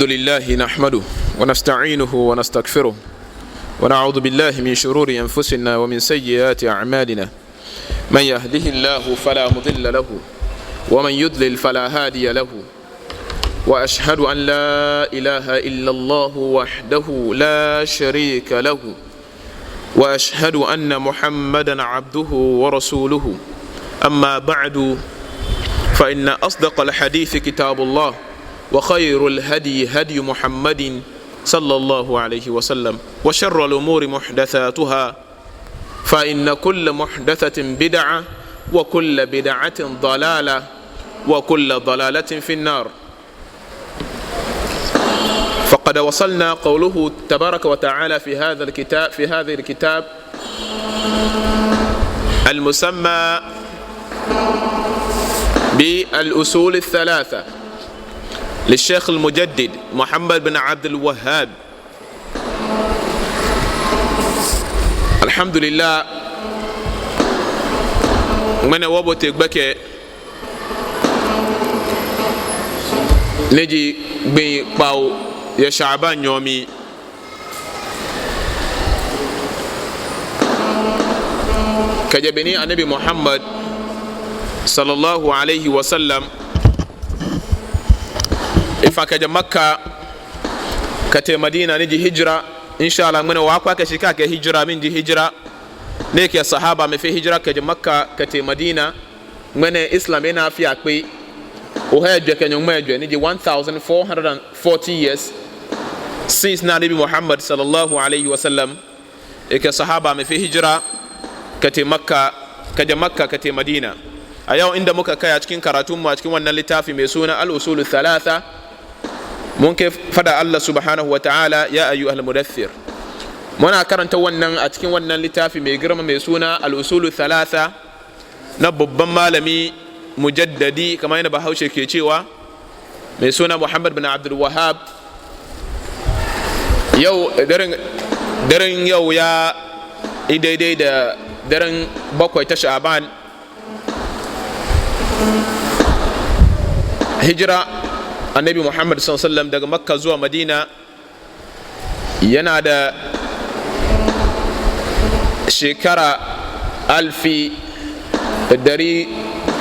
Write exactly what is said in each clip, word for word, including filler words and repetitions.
الحمد لله نحمده ونستعينه ونستغفره ونعوذ بالله من شرور أنفسنا ومن سيئات أعمالنا. من يهده الله فلا مضل له ومن يضلل فلا هادي له. وأشهد أن لا إله إلا الله وحده لا شريك له. وأشهد أن محمدا عبده ورسوله. أما بعد، فإن أصدق الحديث كتاب الله، وخير الهدي هدي محمد صلى الله عليه وسلم، وشر الأمور محدثاتها، فإن كل محدثة بدعة، وكل بدعة ضلالة، وكل ضلالة في النار. فقد وصلنا قوله تبارك وتعالى في هذا الكتاب، في هذا الكتاب المسمى بالأصول الثلاثة للشيخ المجدد محمد بن عبد الوهاب. Alhamdulillah. Ŋmɛnɛ wɔbote gbɛkɛ ni ji gbi kpawo yɛ Sha'ban nyɔɔŋ mli. Kɛjɛ be ni Annabi Muhammad sallallahu alaihi wasallam efa kɛjɛ Makka kɛtee Madina ni ji hijra. Insha Allah, ŋmɛnɛ wɔɔkwa kɛ shika kɛ hijra, mɛni ji hijra. Ni ekɛ sahaba amɛfee hijra kɛjɛ Makka kɛtee Madina. Ŋmɛnɛ Islam ena afii akpe ohai ejwɛ kɛ nyɔŋmai ejwɛ, ni ji one thousand four hundred and forty years since ni Annabi Muhammad sallallahu alaihi wasallam ekɛ sahaba amɛfee hijra kɛtee Makka, kɛjɛ Makka kɛtee Madina. A yau inda muka kai a cikin karatunmu a cikin wannan littafi mai suna Al-Usulu Thalatha, mun kai fada Allah subhanahu wa ta'ala, "Ya ayyuhal mudaththir." Muna karanta wannan a cikin wannan littafi mai girma mai suna Al-Usulu Thalatha na babban malami mujaddadi, kamar yadda Bahaushe ke cewa, mai suna Muhammad bin Abdul Wahhab. Yau, daren, daren yau ya yi daidai da daren bakwai ta Sha'ban. Hijira Annabi Muhammad sallallahu alaihi wasallam daga Makka zuwa Madina yana da shekara alfi da dari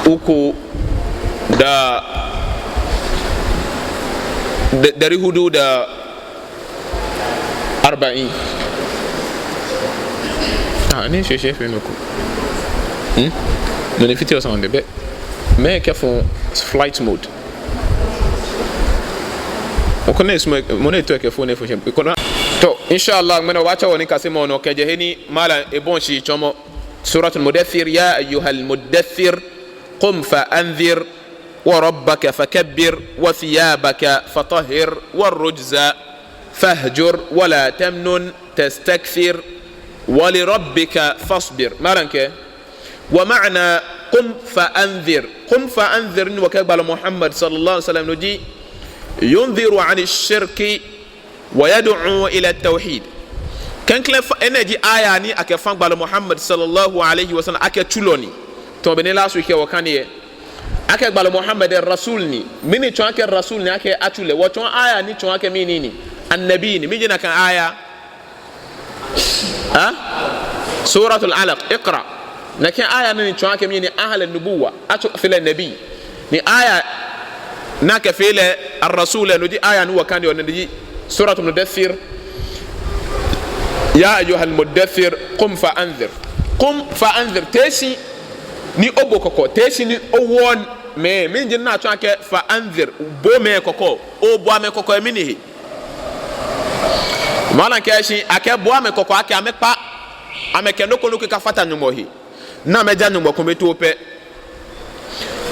uku da, da dari hudu da arba'in. Ah, ni sheshe fe nuku. Hmm? No ni fiti o sound be. Mɛɛ kɛ phone flight mode. Okɔ ne sumɔ, mɔ ni to ekɛ phone fo shem. Kona. To, insha Allah, ŋmɛnɛ wɔbaatsɛ wɔnikasemɔ nɔ kɛjɛ he ni Malam ebɔi shi tsɔɔmɔ. Suratul Mudaththir, ya ayyuhal muddaththir, qum fa anzir, wa rabbaka fakabbir, wa thiyabaka fatahhir, wa rujza fahjur, wa la tamnun tastakthir, wa li rabbika fasbir. Malam kɛɛ, wa ma'na qum fa anzir. Qum fa anzir ni wɔkɛɛ gbalɔ Muhammad sallallahu alaihi wasallam no ji, yundhiru ani shirki wa yad'u ila tawhid. Klɛŋklɛŋ fa, enɛ ji aya ni akɛfã gbalɔ Muhammad sallallahu alaihi wasallam akɛ tsulɔ ni. Tamɔ bɔ ni last week wɔkane lɛ, akɛ gbalɔ Muhammad rasul ni. Mɛni tsɔɔ akɛ rasul ni akɛ atsu lɛ? Wɔtsɔɔ aya ni tsɔɔ akɛ mɛni ni? Annabi ni. Mɛni ji nakai aya? Ha? Suratul Alaq, Iqra. Nakai aya nɛɛ ni tsɔɔ akɛ mɛni? Ahlun nubuwwa. Atsu fe lɛ nabi. Ni aya ni akɛfee lɛ ar-rasul lɛ, no ji aya ni wɔkane lɛ, no ji Suratul Mudaththir. Ya ayyuhal muddaththir, qum fa anzir. Qum fa anzir. Tee shi ni obo kɔkɔ. Tee shi ni owo mɛi. Mɛni ji nɔ ni atsɔɔ akɛ fa anzir? Bo mɛi kɔkɔ. Obo amɛ kɔkɔ yɛ mɛni he? Malam kɛɛ shi akɛ bo amɛ kɔkɔ akɛ amɛkpa amɛkɛ nɔ ko nɔ ko akafata Nyɔŋmɔ he, ni amɛja Nyɔŋmɔ kome too pɛ.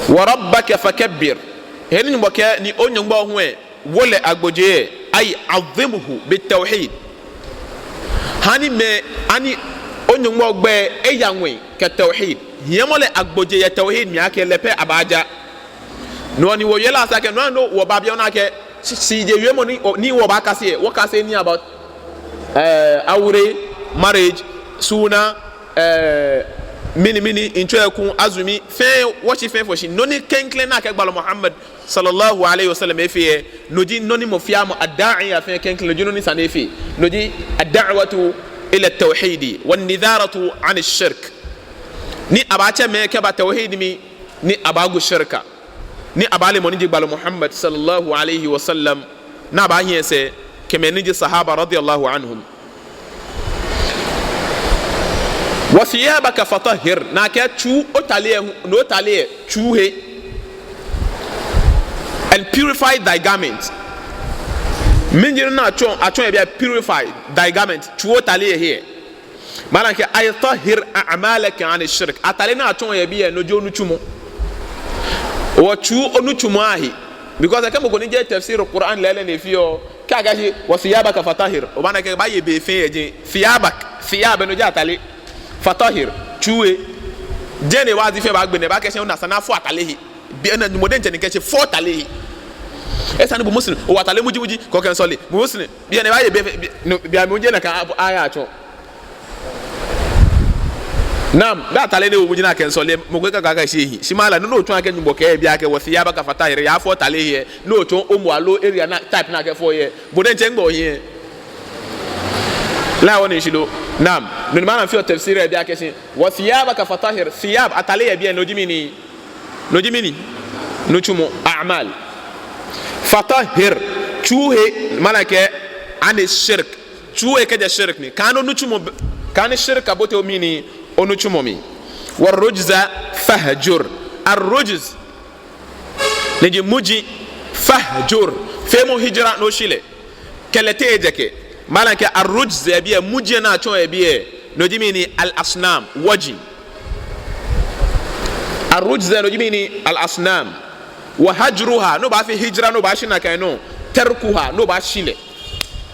Wa rabbaka fakabbir. He ni Nyɔŋmɔ kɛɛ ni o-Nyɔŋmɔ hu lɛ, wo lɛ agbojee lɛ, ay azimhu bit tawhid. Hani mɛi, hani o-Nyɔŋmɔ gbɛi eya ŋwɛi kɛ tawhid. Hiɛmɔ lɛ agbojee yɛ tawhid mli akɛ lɛ pɛ abaaja. No ni wɔwie lɛ asa akɛ, no ni wɔbaabi ona akɛ, shi, shishijee wiemɔ ni, ni wɔbaakase lɛ, wɔkase nii about, eh, aure, marriage, suna, eh, mɛni mɛni, ŋtsɔ eku, azumi, fɛɛ, wɔshi fɛɛ fɔ shi. Nɔ ni klɛŋklɛŋ ni akɛ gbalɔ Muhammad sallallahu alayhi wa sallam efee lɛ, no ji nɔ ni mɔ fɛɛ mɔ, ad-da'iya fɛɛ klɛŋklɛŋ, no ji nɔ ni sa ni efee. No ji ad-da'watu ila at-tawhidi wan-nidharatu ani ash-shirk. Ni abaatsɛ mɛi kɛba tawhid mli, ni abaagu shirka. Ni abaale mɔ ni ji gbalɔ Muhammad sallallahu alayhi wa sallam, ni abaahi esɛɛ kɛ mɛi ni ji sahaba radiyallahu anhum. Wa thiyabaka fatahhir, ni akɛɛ tsuu otale lɛ hu, ni otale lɛ tsuu he. And purify thy garment. Mɛni ji nɔ ni atsɔɔ, atsɔɔ yɛ biɛ purify thy garment, tsuu otale lɛ he. Malam kɛɛ, ay tahhir a'malaka ani shirk. Atale ni atsɔɔ yɛ biɛ, no ji onitsumɔ. Otsuu onitsumɔ ahe. Because kɛ mɔ ko ni jeee tafsir Qur'an lɛɛlɛŋ ni efeɔ, kɛ akɛɛ shi, wa thiyabaka fatahhir, obaana akɛ baaye be fɛɛ yɛ jɛi. Thiyabak, thiyab no ji atale. Fatahhir, tsuu he. Jɛi ni waazi fɛɛ baagbe nɛɛ, ebaakɛɛ shi ona esa ni afɔ atale he. Bianɛ Nyɔŋmɔ diɛŋtsɛ ni kɛɛ shi fɔ atale he. Esa ni bo Muslim, owo atale muji muji, okɛmiisɔle. Bo Muslim, bianɛ baaye be fɛɛ, bi-, no, bianɛ mɔ jeee nakai aya atsɔɔ. Naam, bɛ atale ni owo muji ni okɛmiisɔle, mɔ ko ekakɛɛ akɛ shi ehi. Shi malam, nɔ ni otsɔɔ akɛ Nyɔŋmɔ kɛɛ biɛ akɛ wa thiyabaka fatahhir, ya fɔ atale he, ni otsɔɔ omɔ aloo area ni type ni akɛfɔ he, bo diɛŋtsɛ nɛgbɛ ohiɛ? La wɔnu shishi lo? Naam, no ni malam feɔ tafsir yɛ biɛ akɛ shi, wa thiyabaka fatahhir, thiyab, atale yɛ biɛ, no ji mɛni? No ji mɛni? Nitsumɔ, a'mal. Fatahhir, tsuu he, malam kɛɛ, ani shirk. Tsuu he kɛjɛ shirk mli. Kaanu nitsumɔ b-, kaanu shirk abote omɛni? Onitsumɔ mli. War-rujza fahjur. Ar-rujz, ni ji muji, fahjur, feemɔ hijra ni oshi lɛ. Kɛlɛ teŋ ejɛkɛ. Malam kɛɛ ar-rujz yɛ biɛ, muji ni atsɔɔ yɛ biɛ, no ji mɛni? Al-asnam, wɔji. Ar-rujz, no ji mɛni? Al-asnam. Wa hajruha, ni obaafee hijra, ni obaashi nakai nɔ. Tarkuha, ni obaashi lɛ.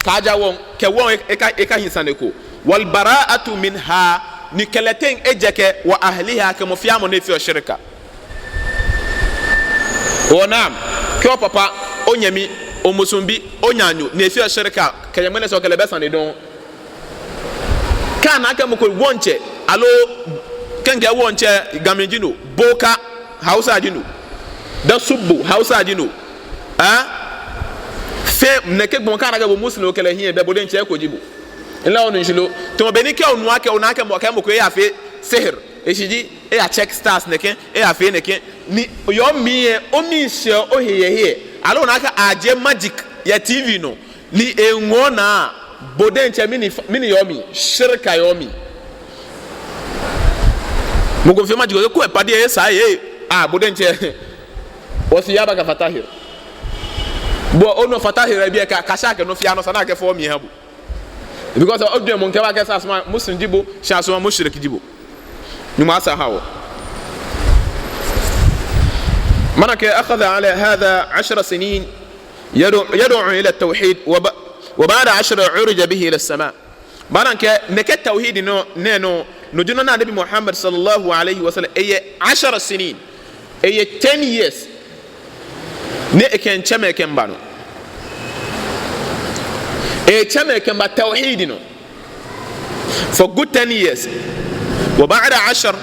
Kaaja wɔŋ, kɛ wɔŋ e-, eka-, ekahi sane ko. Wal bara'atu minha, ni kɛlɛ teŋ ejɛkɛ, wa ahliha, kɛ mɔ fɛɛ mɔ ni feɔ shirka. O naam, kɛ opapa, onyɛmi, omusuŋ bi, onaanyo, ni efeɔ shirka, kɛjɛ ŋmɛnɛ sɔŋŋ kɛ lɛ bɛ sane dɔŋŋ. Kɛ ana akɛ mɔ ko wɔŋtsɛ, aloo kɛ mikɛɛ wɔŋtsɛ, Ga mli ji no, boka, Hausa ji no, da subbu, Hausa ji no. Aa? Fɛɛ nɛkɛ gbɔmɔ kɛ ana akɛ bo Muslim okɛ lɛ hiɛ, bɛ bo diɛŋtsɛ eko ji bo. Nla wɔnu shishi lo? Tamɔ beni kɛ onu akɛ, ona akɛ mɔ, kɛ mɔ ko eyafee sihir, eshishi ji, eya check stars nɛkɛ, eyafee nɛkɛ. Ni yɔɔ mli lɛ, omii shɛɔ ohe yɛ he. Aloo ona akɛ ajie magic yɛ T V nɔ. Ni eŋɔɔ naa, bo diɛŋtsɛ mɛni f-, mɛni yɔɔ mli, shirka yɔɔ mli. Mɔ ko feɔ magic ko, ko epadi esa ye, ah, bo diɛŋtsɛ. Wa thiyabaka fatahhir. Bo onɔ fatahhir yɛ biɛ, ka, kaashi akɛ nɔ fɛɛ nɔ esa ni akɛfɔ mli aha bo. Because ojwɛŋmɔ kɛba akɛ esa asumɔ Muslim ji bo, shi asumɔ mushrik ji bo. Nyɔŋmɔ asa aha wɔ. Malam kɛɛ akhadha ala hadha ashra sinin. Yad'u, yad'u ila tawhid, wa ba-, wa ba'da ashra urija bihi ila sama. Malam kɛɛ, nɛkɛ tawhid nɔ, nɛɛ nɔ, no ji nɔ ni Anabi Muhammad sallallahu alayhi wa sallam, eye ashara sinin, eye ten years, ni ekɛmiitsɛ mɛi kɛmiiba nɔ. Etsɛ mɛi kɛmiiba tawhid nɔ. For good ten years. Wa ba'da ashar,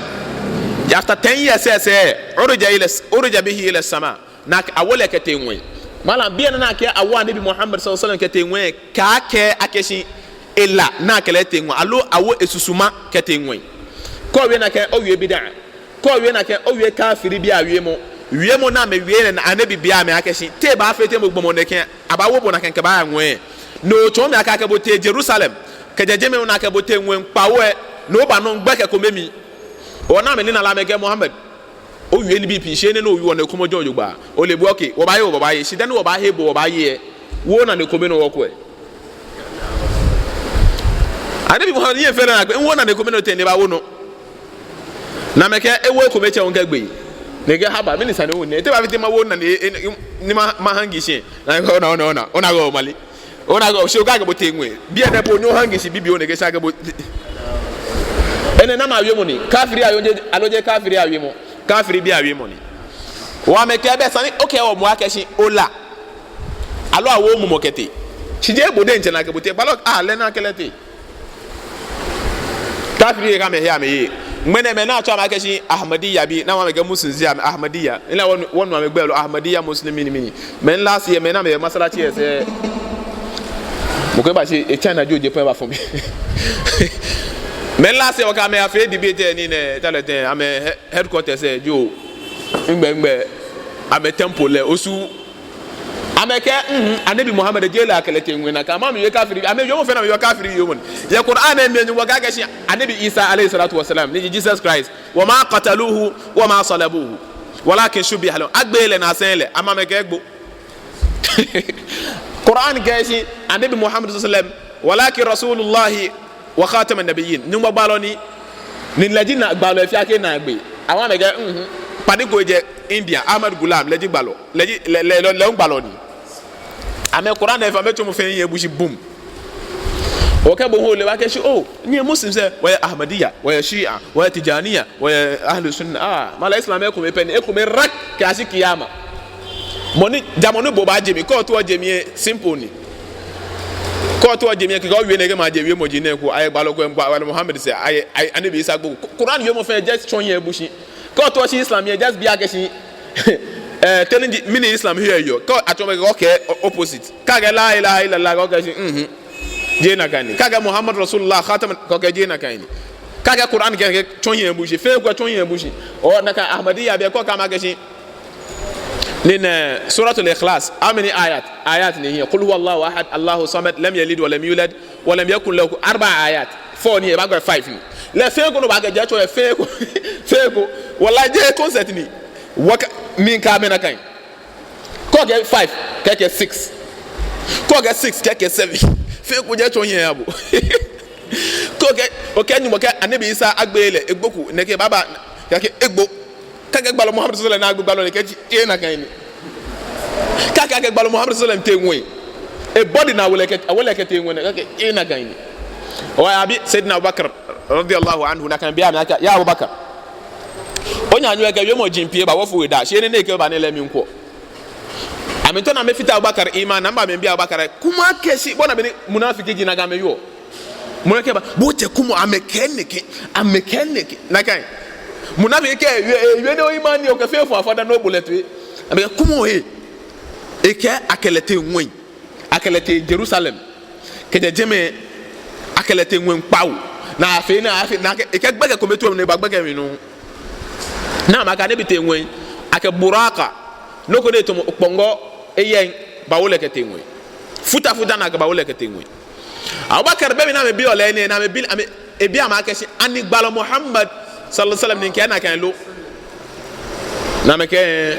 after ten years, yes, eh, urija ila, urija bihi ila sama. Ni akɛ awo lɛ kɛtee ŋwɛi. Malam, biɛ nɛɛ ni akɛ awo Anabi Muhammad sallallahu alaihi wasallam kɛtee ŋwɛi, kaakɛɛ akɛ shi ela ni akɛ lɛ tee ŋwɛi, aloo awo esusuma kɛtee ŋwɛi. Kɛ owie nakai, owie bid'a. Kɛ owie nakai, owie kafiribii awiemɔ. Wiemɔ ni amɛwie nɛɛ, Anabi bi amɛ akɛ shi, te abaafee tɛŋŋ gbɔmɔ nɛkɛ, abaawo bo nakai kɛbaya ŋwɛi? Ni otsɔɔ mi akɛ akɛ bo tee Jerusalem, kɛjɛ jɛmɛ ni akɛ bo tee ŋwɛi kpawo lɛ, ni oba nɔ gbɛkɛ kome mli. Ona mɛni ni amɛkɛɛ Muhammad? Owie nibii pii, shi enɛ ni owieɔ nɛɛ, kwɛmɔ jogbaŋŋ. Ole bɔ ni okɛɛ, wɔbaaye, wɔbaaye. Shi dani wɔbaahe bo, wɔbaaye lɛ, wo onane kome nɔ wɔkwɛ. Anabi Muhammad, nyɛfɛɛ lɛ naakpɛɛ, miwo onane kome nɔ tɛŋŋ ni ebaawo nɔ? Ni amɛkɛɛ ewo ekome tsɛ ŋkɛgbe. Ni ekɛɛ haba, mɛni sane owo nɛ? Te abaafee tɛŋŋ mawo onane, e, e, ni ma, mahangi shi? Ni ekɛɛ ona, ona, ona, ona, ona, omale. Ona, shi okɛɛ akɛ bo tee ŋwɛi. Biɛ nɛɛ po ni ohangi shi bibioo nɛkɛ shi akɛ bo. Enɛ namɔ awiemɔ ni? Kafiri awiemɔ, aloo jeee kafiri awiemɔ? Kafiribii awiemɔ ni. Hewɔ amɛkɛɛ bɛ sane ni okɛɛ wɔ moŋ akɛ shi ola, aloo awo omumɔ kɛtee. Shi jeee bo diɛŋtsɛ ni akɛ bo tee. Kpalɔ, ah, lɛ ni akɛ lɛ tee. Kafiri lɛ kɛ amɛhe amɛye. Ŋmɛnɛ mɛi ni atsɛɔ amɛ akɛshi Ahmadiyya bii, ni amɛkɛɛ Muslims ji amɛ Ahmadiyya. Ni wɔnu, wɔnu amɛgbɛi lɛ Ahmadiyya Muslim mɛni mɛni. Mɛi ni last year, mɛi ni amɛyɛ masalachi lɛ sɛɛ. Mɔ ko bashi, e China jio je pɛ ba fɔ mi. Mɛi ni last year wɔkɛ amɛ yafee debate lɛ ni nɛɛ, ta lɛ tɛŋŋ, amɛ he-, headquarters lɛ jio. Nɛgbɛ, nɛgbɛ, amɛ temple lɛ, Osu. Amɛkɛɛ, mhm, Anabi Muhammad jeee lɛ akɛ lɛ tee ŋwɛi nakai. Amɛ amɛyɛ kafiri, amɛyɛ wiemɔ fɛɛ ni amɛyɛ kafiri wiemɔ ni. Yɛ Qur'an lɛ mli Nyɔŋmɔ kɛɛ akɛshi Anabi Isa alayhi salatu wa salam, ni ji Jesus Christ, wa ma qataluhu wa ma salabuhu, walakin shubbiha lahum. Agbeee lɛ ni asɛŋ lɛ, amɛ amɛkɛɛ egbo. Qur'an kɛɛ akɛshi Anabi Muhammad sallallahu alayhi wa sallam, walakin rasulullahi wa khataman nabiyyin. Nyɔŋmɔ gbalɔ ni, ni lɛ ji naagbalɔ fiaa kɛ naagbee. Amɛ amɛkɛɛ, mhm. Padi ko jɛ India, Ahmad Ghulam, lɛ ji gbalɔ. Lɛ ji, lɛ, lɛ, lɛ, lɛ hu gbalɔ ni. Amɛ Qur'an lɛ fɛɛ amɛtsɔmɔ fɛɛ yɛ bushi bum. Okɛ bo hu ole akɛshi, oh, nyɛ Muslims lɛ, wɔyɛ Ahmadiyya, wɔyɛ Shia, wɔyɛ Tijaniya, wɔyɛ Ahlu Sunna. Ah, mala Islam ekome pɛ ni, ekome rak kɛyashi kiyama. Mɔ ni, ja mɔ ni bo baaje mli, kɛ otaoɔ oje mli lɛ simple ni. Kɛ otaoɔ oje mli lɛ, kɛkɛ owie nɛkɛ maje wiemɔ ji nɛɛ ko, ayɛ gbalɔ ko, gbalɔ Muhammad sɛɛ, ayɛ, ayɛ Anabi Isa gbo. Qur'an wiemɔ fɛɛ just tsɔ yɛ bushi. Kɛ otaoɔ oshi Islam lɛ, just bi akɛshi, eh, tɛni ji, mɛni Islam hiɛ yɔɔ. Kɛ atsɔɔ bo akɛ okɛɛ o-, opposite. Kɛ akɛɛ la ilaha illallah, kɛ okɛɛ shi, mhm. Jeee nakai ni. Kɛ akɛɛ Muhammad Rasulullah, khatam, kɛ okɛɛ jeee nakai ni. Kɛ akɛɛ Qur'an kɛ, kɛ tsɔ yɛ bushi. Fɛɛ ko tsɔ yɛ bushi. O nakai Ahmadiyya bii kɛ okɛɛ amɛ akɛshi. Ni nɛɛ Suratul Ikhlas, how many ayat? Ayat ni hiɛ. Qul huwallahu ahad, Allahu samad, lam yalid wa lam yulad, wa lam yakun lahu, arba'a ayat. Four ni, ebaakɛ five ni. Lɛ fɛɛ ko ni obaakɛɛ ja tsɔ yɛ fɛɛ ko. Fɛɛ ko. Wallahi jeee concept ni. Wɔkɛ, mikɛɛ amɛ nakai. Kɛ okɛɛ five, kɛ okɛɛ six. Kɛ okɛɛ six, kɛ okɛɛ seven. Fɛɛ ko ja tsɔ yɛ abo. Kɛ okɛɛ, okɛɛ Nyɔŋmɔ kɛɛ Anabi Isa agbeee lɛ, egboko, nɛkɛ baaba, kɛ okɛɛ egbo. Kɛ akɛɛ gbalɔ Muhammad sallallahu alaihi wasallam ni agbe gbalɔ lɛ, kɛɛ jeee nakai ni. Kɛ akɛɛ gbalɔ Muhammad sallallahu alaihi wasallam tee ŋwɛi. E body ni awo lɛ kɛ, awo lɛ kɛtee ŋwɛi, kɛɛ jeee nakai ni. Oya abi Sayyidina Abubakar radiyallahu anhu nakai, bi amɛ akɛ, ya Abubakar. Onyɛ onyɛ kɛ wiemɔ ji pii ba wɔfo eda, shi enɛ ni ekɛɛ ba nɛɛ lɛ miikwɛ. Amɛtao ni amɛfite Abubakar iman, ni amɛba amɛbi Abubakar, kuma akɛshi, bɔ ni beni munafiki ji nakai amɛyɔɔ. Mɔ ni kɛba, bo jɛ kumɔ, amɛkɛɛ nɛkɛ, amɛkɛɛ nɛkɛ. Nakai. Munafiki kɛ, ewie, ewie ni o imani, okɛ fɛɛ fɔ afɔ da ni obo lɛ toi. Amɛkɛɛ kumɔ he. Ekɛɛ akɛ lɛ tee ŋwɛi. Akɛ lɛ tee Jerusalem. Kɛjɛ jɛmɛ, akɛ lɛ tee ŋwɛi kpawo. Ni afee, ni afee, ni akɛ, ekɛɛ gbɛkɛ kome too ni eba gbɛkɛ mli nɔ. Ni amɛkɛɛ Anabi tee ŋwɛi. Akɛ buraka. Nɔ ko ni tamɔ okpɔŋɔ, eyɛŋ, bawo lɛ kɛtee ŋwɛi. Futa futa ni akɛbawo lɛ kɛtee ŋwɛi. Abubakar, be mli ni amɛbiɔ lɛ enɛ, ni amɛbi, amɛ, ebi amɛ akɛshi, ani gbalɔ Muhammad sallallahu alaihi wasallam ni kɛɛ nakai lo? Ni amɛkɛɛ,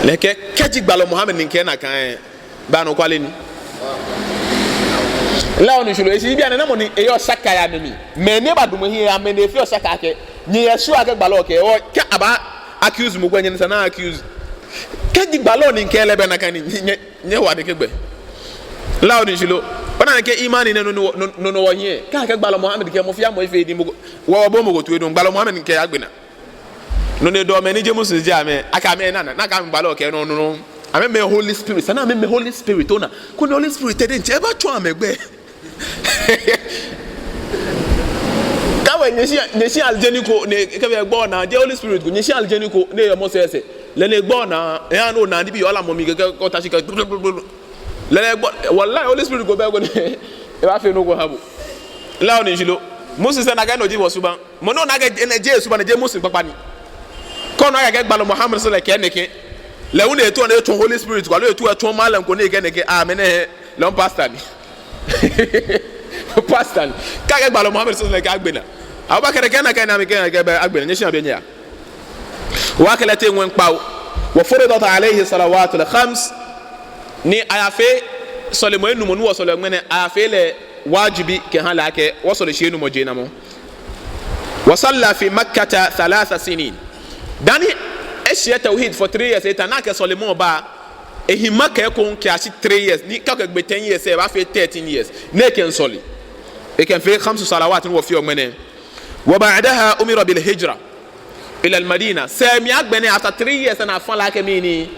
lɛ kɛɛ, kɛji gbalɔ Muhammad ni kɛɛ nakai, bɛ anɔkwale ni. Lɛ onu shishi lo, eshi bianɛ namɔ ni eyɔɔ shakka yɛ amɛmli. Mɛi ni badamɔ hiɛ, amɛ ni efeɔ shakka akɛ, nyɛyɛ sure akɛ gbalɔ kɛɛ, o, kɛ aba accuse mɔ ko, nyɛnsa ni accuse. Kɛji gbalɔ ni kɛɛ lɛ, bɛ nakai ni, nyɛ, nyɛ, nyɛwa nɛkɛ gbɛ. Lɛ onu shishi lo. Ona akɛ imani nɛɛ nɔ, nɔ, nɔ, nɔ wɔhiɛ. Kɛ akɛɛ gbalɔ Muhammad kɛɛ, mɔ fɛɛ mɔ efee di mɔ ko. Wɔ, wɔbo mɔ ko toi dɔŋŋ, gbalɔ Muhammad kɛɛ agbe naa. Nɔ ni edɔ mɛi ni jeee Muslims ji amɛ, akɛ amɛnaa, ni akɛ amɛ gbalɔ kɛɛ nɔ, nɔ, nɔ. Amɛmɛɛ Holy Spirit, esa ni amɛmɛɛ Holy Spirit, ona. Koni Holy Spirit lɛ diɛŋtsɛ ebatsɔɔ amɛ gbɛ. Kɛ nyɛshi, nyɛshi alijɛni ko, ni kɛ egbɔ naa, jeee Holy Spirit ko, nyɛshi alijɛni ko, ni eyɛ mɔ sɛɛsɛɛ. Lɛ ni egbɔ naa, eha ni ona nibii yɔɔ lɛ mli kɛkɛ, kɛ ota shi kɛ, lɛ ni egbɔ, wallahi Holy Spirit ko bɛ ko ni, ebaafee nɔ ko eha bo. Lɛ onu shishi lo. Muslims lɛ nakai nɔ ji wɔsubaŋ. Mɔ ni ona akɛ enɛ jeee esubaŋ, ni jeee Muslim kpakpa ni. Kɛ ona akɛ gbalɔ Muhammad sallallahu alaihi wasallam kɛɛ nɛkɛ. Lɛ hu ni etaoɔ ni etsɔɔ Holy Spirit ko, aloo etaoɔ etsɔɔ malam ko ni ekɛɛ nɛkɛ, ah, mɛnɛ, lɛ hu pastor ni. Pastor ni. Kɛ akɛɛ gbalɔ Muhammad sallallahu alaihi wasallam kɛɛ agbe naa. Abubakar kɛɛ nakai ni amɛkɛɛ, kɛɛ bɛ agbe naa. Nyɛshi abɛ nyɛya. Wɔkɛ lɛ tee ŋwɛi kpawo. Wa furidat alayhi salawatul khams. Ni ayafee sɔlemɔ enumɔ ni wɔsɔleɔ ŋmɛnɛ, ayafee lɛ wajibi kɛha lɛ akɛ wɔsɔle shii enumɔ jenamɔ. Wa salla fi Makkata thalatha sinin. Dani eshiɛ tawhid for three years, eta ni akɛ sɔlemɔ ba, ehi Makka ekoŋŋ kɛyashi three years, ni kɛ okɛgbe ten years lɛ, ebaafee thirteen years. Ni ekɛmiisɔle. Ekɛmiifee khamsu salawat ni wɔfeɔ ŋmɛnɛ. Wa ba'daha umira bil hijra ila al-Madina. Sɛɛ mli agbɛnɛ, after three years, ni afã lɛ akɛ mɛni,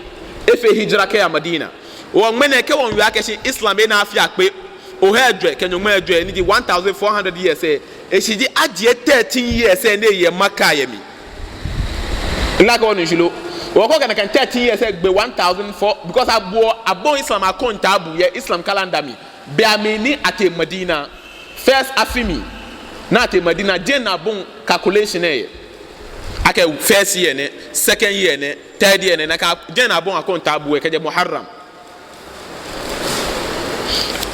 efee hijra kɛya Madina. Wɔ ŋmɛnɛ kɛ wɔmiiwie akɛshi Islam ena afi akpe, ohai ejwɛ kɛ nyɔŋmai ejwɛ, ni ji one thousand four hundred years lɛ, eshishi ji ajie thirteen years lɛ ni eyɛ Makka yɛ mli. Mile akɛ onu shishi lo? Wɔkɔ kɛ nakai thirteen years lɛ gbe one thousand four, because abuɔ, abɔi Islam akɔntaabuu yɛ Islam calendar mli be mli ni atee Madina. First afi mli ni atee Madina, jɛi ni abɔi calculation lɛ yɛ. Akɛ first year nɛ, second year nɛ, third year nɛ, nakai jɛi ni abɔi akɔntaabuu lɛ kɛjɛ Muharram.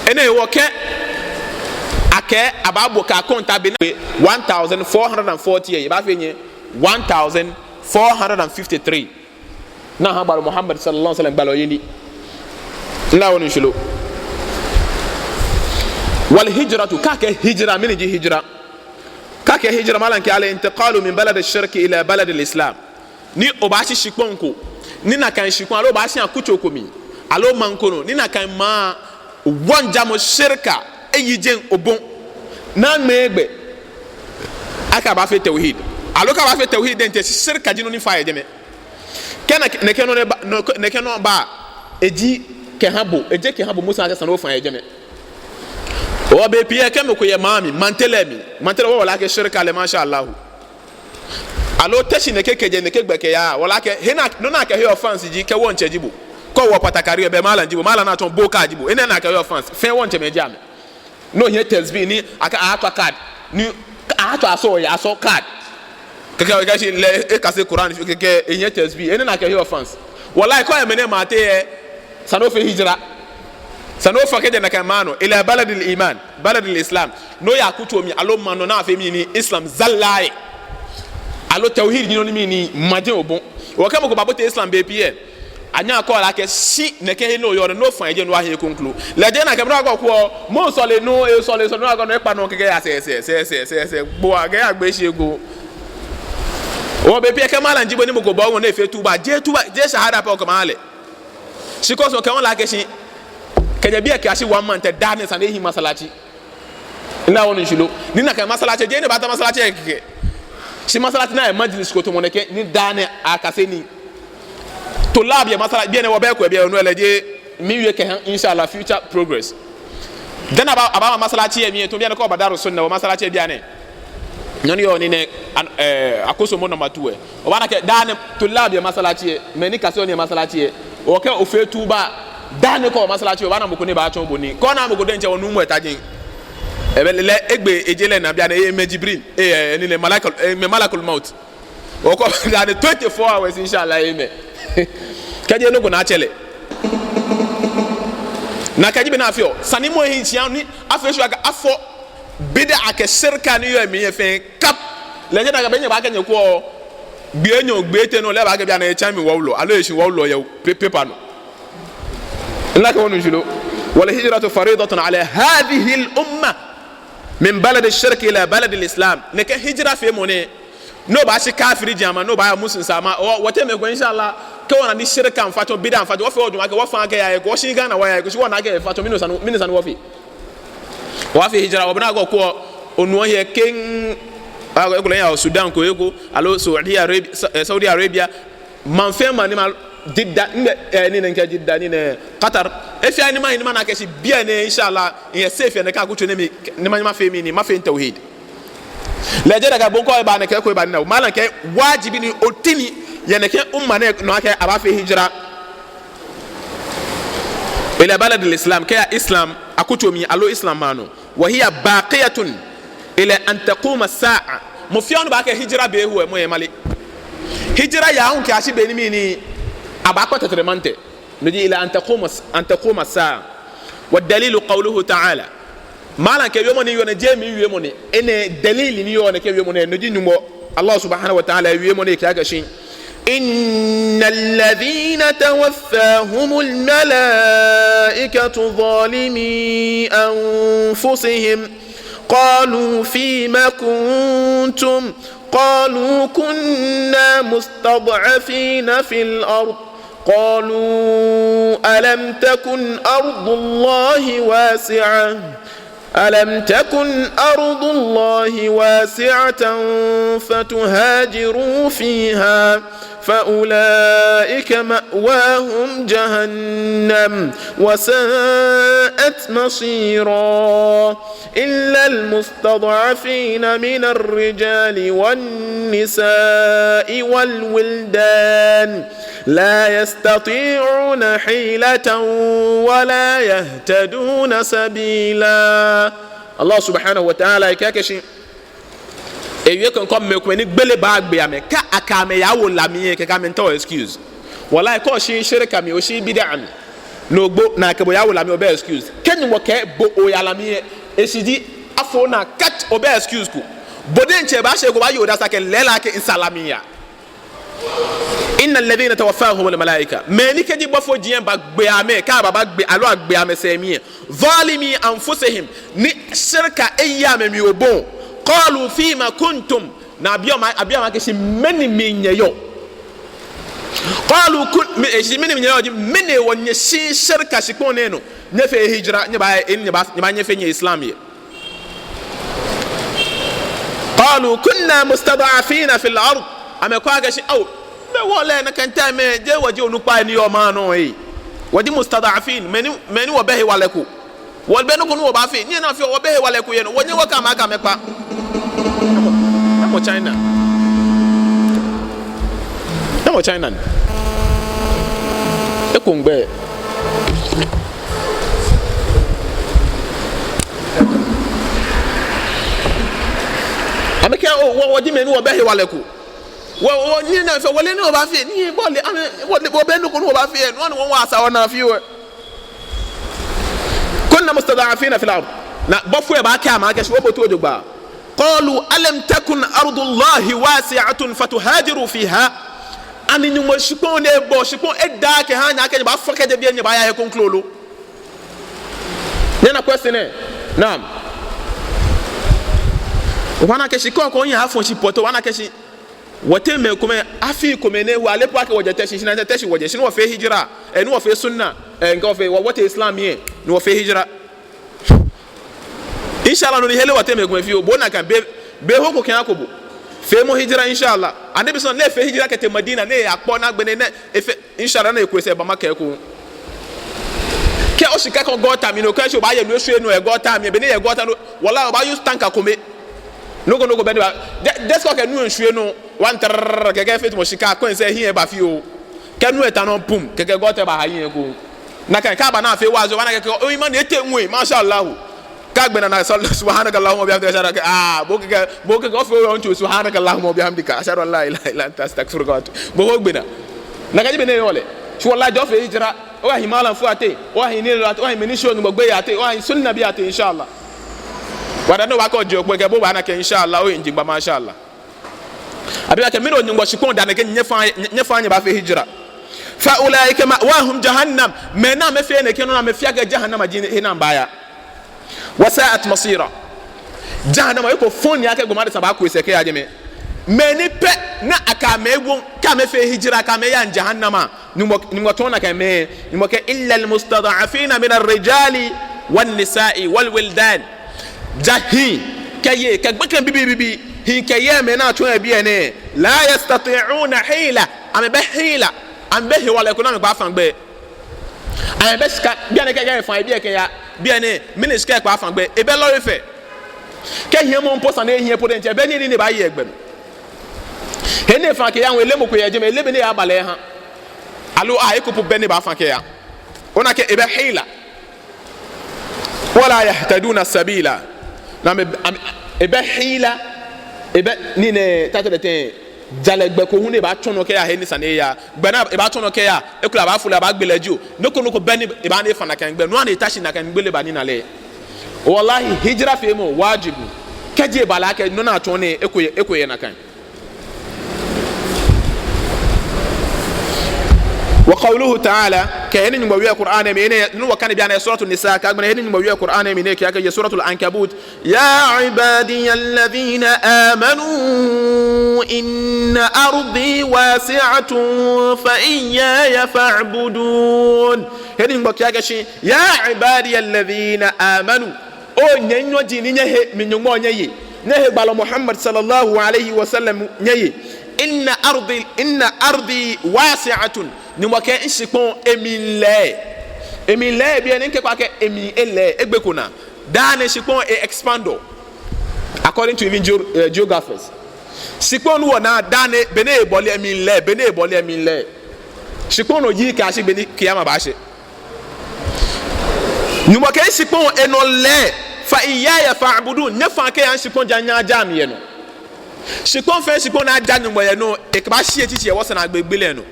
Enɛ hewɔ kɛ akɛɛ abaabo kɛ akɔntaa be ni one thousand four hundred and forty lɛ, ebaafee nyɛ one thousand four hundred and fifty-three. Ni aha gbalɔ Muhammad sallallahu alaihi wasallam gbalɔyeli. Mile akɛ onu shishi lo? Wal hijratu, kɛ akɛɛ hijra, mɛni ji hijra? Kɛ akɛɛ hijra, malam kɛɛ al intiqalu min balad ash-shirki ila balad al-islam. Ni obaashi shikpɔŋ ko, ni nakai shikpɔŋ, aloo obaashi akutso ko mli, aloo maŋ ko nɔ, ni nakai maŋ lɛ wɔŋjamɔ shirka eyi jɛi obɔ. Ni aŋmɛɛ gbɛ akɛ abaafee tawhid. Aloo kɛ abaafee tawhid diɛŋtsɛ, shi shirka ji nɔ ni fa yɛ jɛmɛ. Kɛ nɛkɛ, nɛkɛ nɔ nɛɛ ba, nɔ, nɛkɛ nɔ ba, eji kɛha bo, eji kɛha bo, musa akɛ esa ni ofa yɛ jɛmɛ. Hewɔ bei pii lɛ kɛ mɔ ko yɛ maŋ mli, maŋ tɛlɛ mli, maŋ tɛlɛ, wɔle akɛ shirka lɛ, masha Allah. Aloo te shi nɛkɛ kɛjɛ nɛkɛ gbɛ kɛya, wɔle akɛ, he ni, nɔ ni akɛheɔ fans ji, kɛ wɔŋtsɛ ji bo. Kɛ owɔ patakari, ebɛ malam ji bo, malam ni atsɔɔ boka ji bo. Enɛ ni akɛheɔ fans, fɛɛ wɔŋtsɛmɛi ji amɛ. Ni ohiɛ tasbih ni, akɛ atswa card, ni atswa asɔ, ya asɔ card. Kɛkɛ, kɛkɛ shi lɛ, ekase Quran, kɛkɛ, ehiɛ tasbih, enɛ ni akɛheɔ fans. Wallahi, kɛ oyɛ mɛnɛ maŋ tɛɛ lɛ, esa ni ofee hijra. Esa ni ofa kɛjɛ nakai maŋ nɔ, ila baladil iman, baladil islam. Ni oya akutso mli, aloo maŋ nɔ ni afeɔ mɛni, Islam zalla yɛ. Aloo tawhid ji nɔ ni mɛni, ma jɛi obɔ. Hewɔ kɛ mɔ ko babote Islam bei pii lɛ, anyɛɛɛ akɛɛ lɛ akɛ shi nɛkɛ he ni oyɔɔ nɛɛ, ni ofa yɛ jɛi ni oyahe ekoŋŋ. Lɛ jeee nakai mɔ ni akɛɔ akɛ mɔ sɔle nɔ, esɔle, esɔle, ni akɛɔ nɔ ekpa nɔ kɛkɛ ya sɛɛ, sɛɛ, sɛɛ, gbo akɛ ya gbe shi ego. Hewɔ bei pii lɛ kɛ malam ji bo ni mɔ ko bɔ bo ni efee tuba, jeee tuba, jeee shahada pɛ okɛmaa lɛ. Shi kɛ osumɔ kɛ ole akɛ shi kɛjɛ biɛ kɛyashi one month lɛ, daa nɛɛ esa ni ehi masalaci. Mile akɛ onu shishi lo? Ni nakai masalaci, jeee ni ebaata masalaci lɛ kɛkɛ. Shi masalaci ni ayɛ majlis ko tamɔ nɛkɛ, ni daa nɛɛ akase nii. Tulab yɛ masalaci, biɛ nɛɛ wɔbɛ ko, biɛ nɔ lɛ jeee miwie kɛha, inshallah, future progress. Then aba, aba masalaci lɛ mli lɛ, tamɔ biɛ nɛɛ kɛ oba Darus Sunnah, wɔ masalaci lɛ biɛ nɛɛ. Nɔ ni yɔɔ nɛɛ, an-, eh, akosomɔ number two lɛ. Obaana akɛ daa nɛɛ tulab yɛ masalaci lɛ, mɛi ni kaseɔ nii yɛ masalaci lɛ. Okɛ ofee tuba, daa nɛɛ kɛ oba masalaci lɛ, obaana mɔ ko ni baatsɔɔ bo nii. Kɛ ona mɔ ko diɛŋtsɛ, onuumo lɛ ta jɛi. Ebɛ lɛ, egbe eje lɛ naa biɛ nɛɛ, emɛ Jibril, eh, eh, nii nɛɛ Malakul, eh, emɛ Malakul Maut. Okɔ daa nɛɛ twenty-four hours, inshallah, emɛ. Kɛji nɔ ko ni atsɛ lɛ. Nakai ji bɔ ni afeɔ. Esa ni mɔ ehi shia ni afee sure akɛ afɔ bid'a kɛ shirka ni yɔɔ emli lɛ fɛɛ kap. Lɛ jeee nakai be nyɛbaakɛɛ nyɛkwɛɔ gbii enyɔ, gbii etɛ nɔ lɛ, ebaakɛɛ biɛ nɛɛ etsɛ mi wɔ wulɔ, aloo eshi wɔ wulɔ yɛ pa-, paper nɔ. Mile akɛ onu shishi lo? Wal hijratu faridatun ala hadhihi al umma min balad ash-shirk ila balad al-islam. Nɛkɛ hijra feemɔ nɛɛ, ni obaashi kafiri jamaŋ, ni obaaya Muslims amaŋ, o, wɔteŋ mɛi komɛi, inshallah, kɛ wɔna ni shirka miifa tsɔ, bid'a miifa tsɔ, wɔfee wɔjwɛŋmɔ akɛ wɔfa kɛya he ko, shi Ghana wɔya he ko, shi wɔna akɛ efa tsɔ, mɛni esa ni, mɛni esa ni wɔfee? Wɔfee hijra, wɔbɛ nɔ ko, onu ohiɛ kɛŋ, a, ekolɛ oya Sudan ko, eko, aloo Saudi Arabia, Sa-, eh, Saudi Arabia, maŋ fɛɛ maŋ ni ma, Jeddah, mɛɛ, eh, nii nɛɛ kɛ Jeddah, nii nɛɛ Qatar. Efee ni mahi ni mana akɛ shi biɛ nɛɛ, inshallah, miyɛ safe yɛ nɛkɛ akutso nɛɛ mli, ni ma, ni mafee mɛni, mafee tawhid. Lɛ jeee nakai bɔ ko eba nɛkɛ ko eba nina. Malam kɛɛ wajibi ni oti nii yɛ nɛkɛ umma nɛɛ nɔ akɛ abaafee hijra ila balad al-islam, kɛya Islam akutso mli aloo Islam maŋ nɔ. Wa hiya baqiyatun ila an taquma as-sa'a. Mɔ fɛɛ mɔ ni baakɛɛ hijra bɛ he lɛ, mɔ lɛ male. Hijra yaa hu kɛyashi be ni mɛni, abaakpa tɛtrɛmantɛrɛ. No ji ila an taquma, an taquma as-sa'a. Wa dalilu qawluhu ta'ala. Malam kɛɛ wiemɔ ni yɔɔ nɛɛ, jeee mi wiemɔ ni. Enɛ dalili ni yɔɔ nɛkɛ wiemɔ nɛɛ, no ji Nyɔŋmɔ Allah subhanahu wa ta'ala wiemɔ ni kɛɛ akɛ shi, إن الذين توفاهم الملائكة ظالمي أنفسهم قالوا فيم كنتم قالوا كنا مستضعفين في الأرض قالوا ألم تكن أرض الله واسعة ألم تكن أرض الله واسعة فتهاجروا فيها فأولئك مأواهم جهنم وساءت مصيرا. إلا المستضعفين من الرجال والنساء والولدان لا يستطيعون حيلة ولا يهتدون سبيلا. Allah subhanahu wa ta'ala ekɛɛ akɛ shi, ewie kɔŋkɔ mɛi komɛi ni gbele baagbe amɛ, kɛ akɛ amɛ yawo la mli lɛ, kɛkɛ amɛmiitao excuse. Wallahi, kɛ oshi shirka mli, oshi bid'a mli, ni ogbo, ni akɛ bo yawo la mli, obɛ excuse. Kɛ Nyɔŋmɔ kɛɛ bo oya la mli lɛ, eshishi ji afo ona kat, obɛ excuse ko. Bo diɛŋtsɛ baashɛ ko baaye odase akɛ lɛɛlɛŋ akɛ misaa la mli miya. إن الذين توفاهم الملائكة. Mɛi ni kɛji bɔfoi lɛ bagbe amɛ, kɛ aba bagbe, aloo agbe amɛ sɛɛ mli lɛ, ظالمي أنفسهم, ni shirka eyi amɛmli obɔ. قالوا فيم كنتم. Ni abi amɛ, abi amɛ akɛ shi mɛni mli nyɛyɔɔ. قالوا كن-, mɛ-, eh, shi mɛni mli nyɛyɔɔ ji, mɛni hewɔ nyɛshi shirka shikpɔŋ nɛɛ nɔ, nyɛfee hijra, nyɛba, eh, nyɛba, nyɛba nyɛfee nyɛ Islam lɛ. قالوا كنا مستضعفين في الأرض. Amɛkɛɔ akɛ shi, ao, mɛi wɔ lɛ nakai time lɛ, jeee wɔji onukpai ni yɔɔ maŋ nɔ lɛ. Wɔji مستضعفين, mɛi ni, mɛi ni wɔbɛ hewalɛ ko. Wɔbɛ nɔ ko ni wɔbaafee, nyɛna fɛɛ wɔbɛ hewalɛ ko yɛ nɔ. Wɔnyɛɛɛ wɔkɛɛ amɛ akɛ amɛkpa. Namɔ, namɔ China. Namɔ China ni. Eko ŋgbɛ. Amɛkɛɛ, oo, wɔ, wɔji mɛi ni wɔbɛ hewalɛ ko. Wɔ, wɔ, nyɛna fɛɛ, wɔle nɔ ni wɔbaafee, nyɛbɔle, amɛ, wɔle, wɔbɛ nɔ ko ni wɔbaafee, no hewɔ ni wɔwaa wɔsaa wɔnaa fioo. كنا مستضعفين في الأرض. Ni bɔfoi lɛ baakɛɛ amɛ akɛ shi wɔbote jogbaŋŋ. قالوا ألم تكن أرض الله واسعة فتهاجروا فيها. Ani Nyɔŋmɔ shikpɔŋ ni ebɔ, shikpɔŋ eda kɛha nyɛ akɛ nyɛbaafɔ kɛjɛ biɛ nyɛbaaya he kroko lo? Nyɛna question lɛ? Naam. Obaana akɛ shi kɔkɔɔkɔ nyɛyafɔ shi poto, obaana akɛ shi wɔteŋ mɛi komɛi, afii komɛi nɛɛ, wɔle po akɛ wɔjɛ Tɛshi, shi nakai Tɛshi wɔjɛ, shi ni wɔfee hijra, eh, ni wɔfee sunna, eh, ŋkɛ wɔfee, wɔ, wɔtee Islam lɛ, ni wɔfee hijra. Inshallah, no ni hela wɔteŋ mɛi komɛi fioo, bo nakai be, be ho ko kɛ ako bo. Feemɔ hijra, inshallah. Annabi sallallahu alaihi wasallam, ni efee hijra kɛtee Madina, ni eyakpɔ naagbee nɛɛ, efee, inshallah, ni eku esɛɛ eba Makka eko. Kɛ oshika kã gɔta mli nɔ, kɛ shi obaaye nu eshwie nɔ yɛ gɔta mli, be ni eyɛ gɔta nɔ, wallahi, obaa use tanka kome. Nɔ ko nɔ ko bɛ ni baa, de, despite kɛ nu eshwie nɔ, one trrrr, kɛkɛ efee tamɔ shika, kɔŋ sɛɛ hiɛ eba fioo. Kɛ nu lɛ ta nɔ pum, kɛkɛ gɔta lɛ baaha hiɛ ekoŋŋ. Nakai, kɛ aba ni afee waazi, obaana akɛ, o imani etee ŋwɛi, masha Allah. Kɛ agbe naa ni, sal-, subhanaka Allahumma wa bihamdika, ashhadu an la, ah, bo kɛkɛ, bo kɛkɛ, ofee o, ontu, subhanaka Allahumma wa bihamdika, ashhadu an la ilaha illa anta, astaghfiruka wa atubu. Bo ho gbe naa. Nakai ji bɔ ni eyɔɔ lɛ. Shi wallahi, ja ofee hijra, oyahi malamfoi ateŋ, oyahi nilo ateŋ, oyahi mɛi ni sheɔ Nyɔŋmɔ gbeyei ateŋ, oyahi sunna bii ateŋ, inshallah. Wada no wa ko jo kwe ke bo ba na ke, inshallah, oyiŋ jogbaŋŋ, mashallah. Abi akɛ mɛni hewɔ Nyɔŋmɔ shikpɔŋ da nɛkɛ, nyɛfaaa, nyɛfaaa nyɛbafee hijra. Fa ulaika ma'wahum jahannam. Mɛi ni amɛfeɔ nɛkɛ nɔ ni amɛfeɔ akɛ jahannama ji he ni amɛbaaya. Wa sa'at masira. Jahannama, eko fɔŋ ni akɛ gbɔmɔ adesa baaku esɛɛ kɛya jɛmɛ. Mɛi ni pɛ ni akɛ amɛ ewo, kɛ amɛfee hijra, kɛ amɛyaŋ jahannama. Nyɔŋmɔ, Nyɔŋmɔ tsɔɔ nakai mɛi, Nyɔŋmɔ kɛɛ, illa al-mustad'afina min ar-rijali wan-nisa'i wal-wildan. Ja hii kɛ yei, kɛ gbekɛbii bibii, hii kɛ yei, mɛi ni atsɔɔ yɛ biɛ nɛɛ, la yastati'una hila, amɛbɛ hila, amɛbɛ hewalɛ ko ni amɛkpaa fã gbɛ. Amɛbɛ shika, bianɛ kɛ, kɛ efã yɛ biɛ kɛya biɛ nɛɛ, mɛni shika ekpaa fã gbɛ, ebɛ lɔle fɛɛ. Kɛ hiɛmɔ po sane, ehiɛ po diɛŋtsɛ, ebɛ nii ni ebaaye yɛ gbɛ mli. He ni efã kɛya hu, eleee mɔ ko yɛ jɛmɛ, eleee bɔ ni eyaaba lɛ eha. Aloo, ah, eko po bɛ ni ebaafã kɛya. Ona akɛ ebɛ hila. Wala yahtaduna sabila. Ni amɛ, amɛ, ebɛ hila, ebɛ nii nɛɛ, tata tete, jalɛ gbɛ ko hu ni ebaatsɔ nɔ kɛya he ni sa ni eya. Gbɛ ni ebaatsɔ nɔ kɛya, ekolɛ abaafo lɛ, abaagbe lɛ jio. Nɔ ko nɔ ko bɛ ni ebaanyɛ efã nakai gbɛ, no hewɔ ni eta shi nakai gbele baa ni na lɛ. Wallahi, hijra feemɔ wajibu. Kɛji eba lɛ akɛ nɔ ni atsɔɔ nɛɛ, eko yɛ, eko yɛ nakai. Wa qawluhu ta'ala, kɛ he ni Nyɔŋmɔ wie Qur'an mli nɛɛ, ni wɔkane bianɛ Suratu Nisa, kɛ agbɛnɛ he ni Nyɔŋmɔ wie Qur'an mli nɛɛ, kɛ akɛ yɛ Suratul Ankabut, ya ibadiyalladhina amanu inna ardi wasi'atun fa iyyaya fa'budun. He ni Nyɔŋmɔ kɛɛ akɛ shi, ya ibadiyalladhina amanu, O nyɛ nyɔji ni nyɛhe mi Nyɔŋmɔ nyɛye, nyɛhe gbalɔ Muhammad sallallahu alaihi wasallam nyɛye. Inna ardi, inna ardi wasi'atun. Nyɔŋmɔ kɛɛ mishikpɔŋ emli lɛɛ. Emli lɛɛ biɛ ni mikɛɛ akɛ emli elɛɛ, egbeko naa. Daa nɛɛ shikpɔŋ e-expand-ɔ. According to even geo-, eh, geographers. Shikpɔŋ ni wɔnaa daa nɛɛ, be ni ebɔle emli lɛɛ, be ni ebɔle emli lɛɛ. Shikpɔŋ nɔ ji kɛyashi be ni kiyama baashɛ. Nyɔŋmɔ kɛɛ shikpɔŋ enɔ lɛɛ, fa iyyaya fa'budun, nyɛfaa kɛya shikpɔŋ ja nyɛja mi yɛ nɔ. Shikpɔŋ fɛɛ shikpɔŋ ni aja Nyɔŋmɔ yɛ nɔ, ekɛbaashi etsitsi yɛ wɔsɛɛ naagbee gbi lɛ nɔ.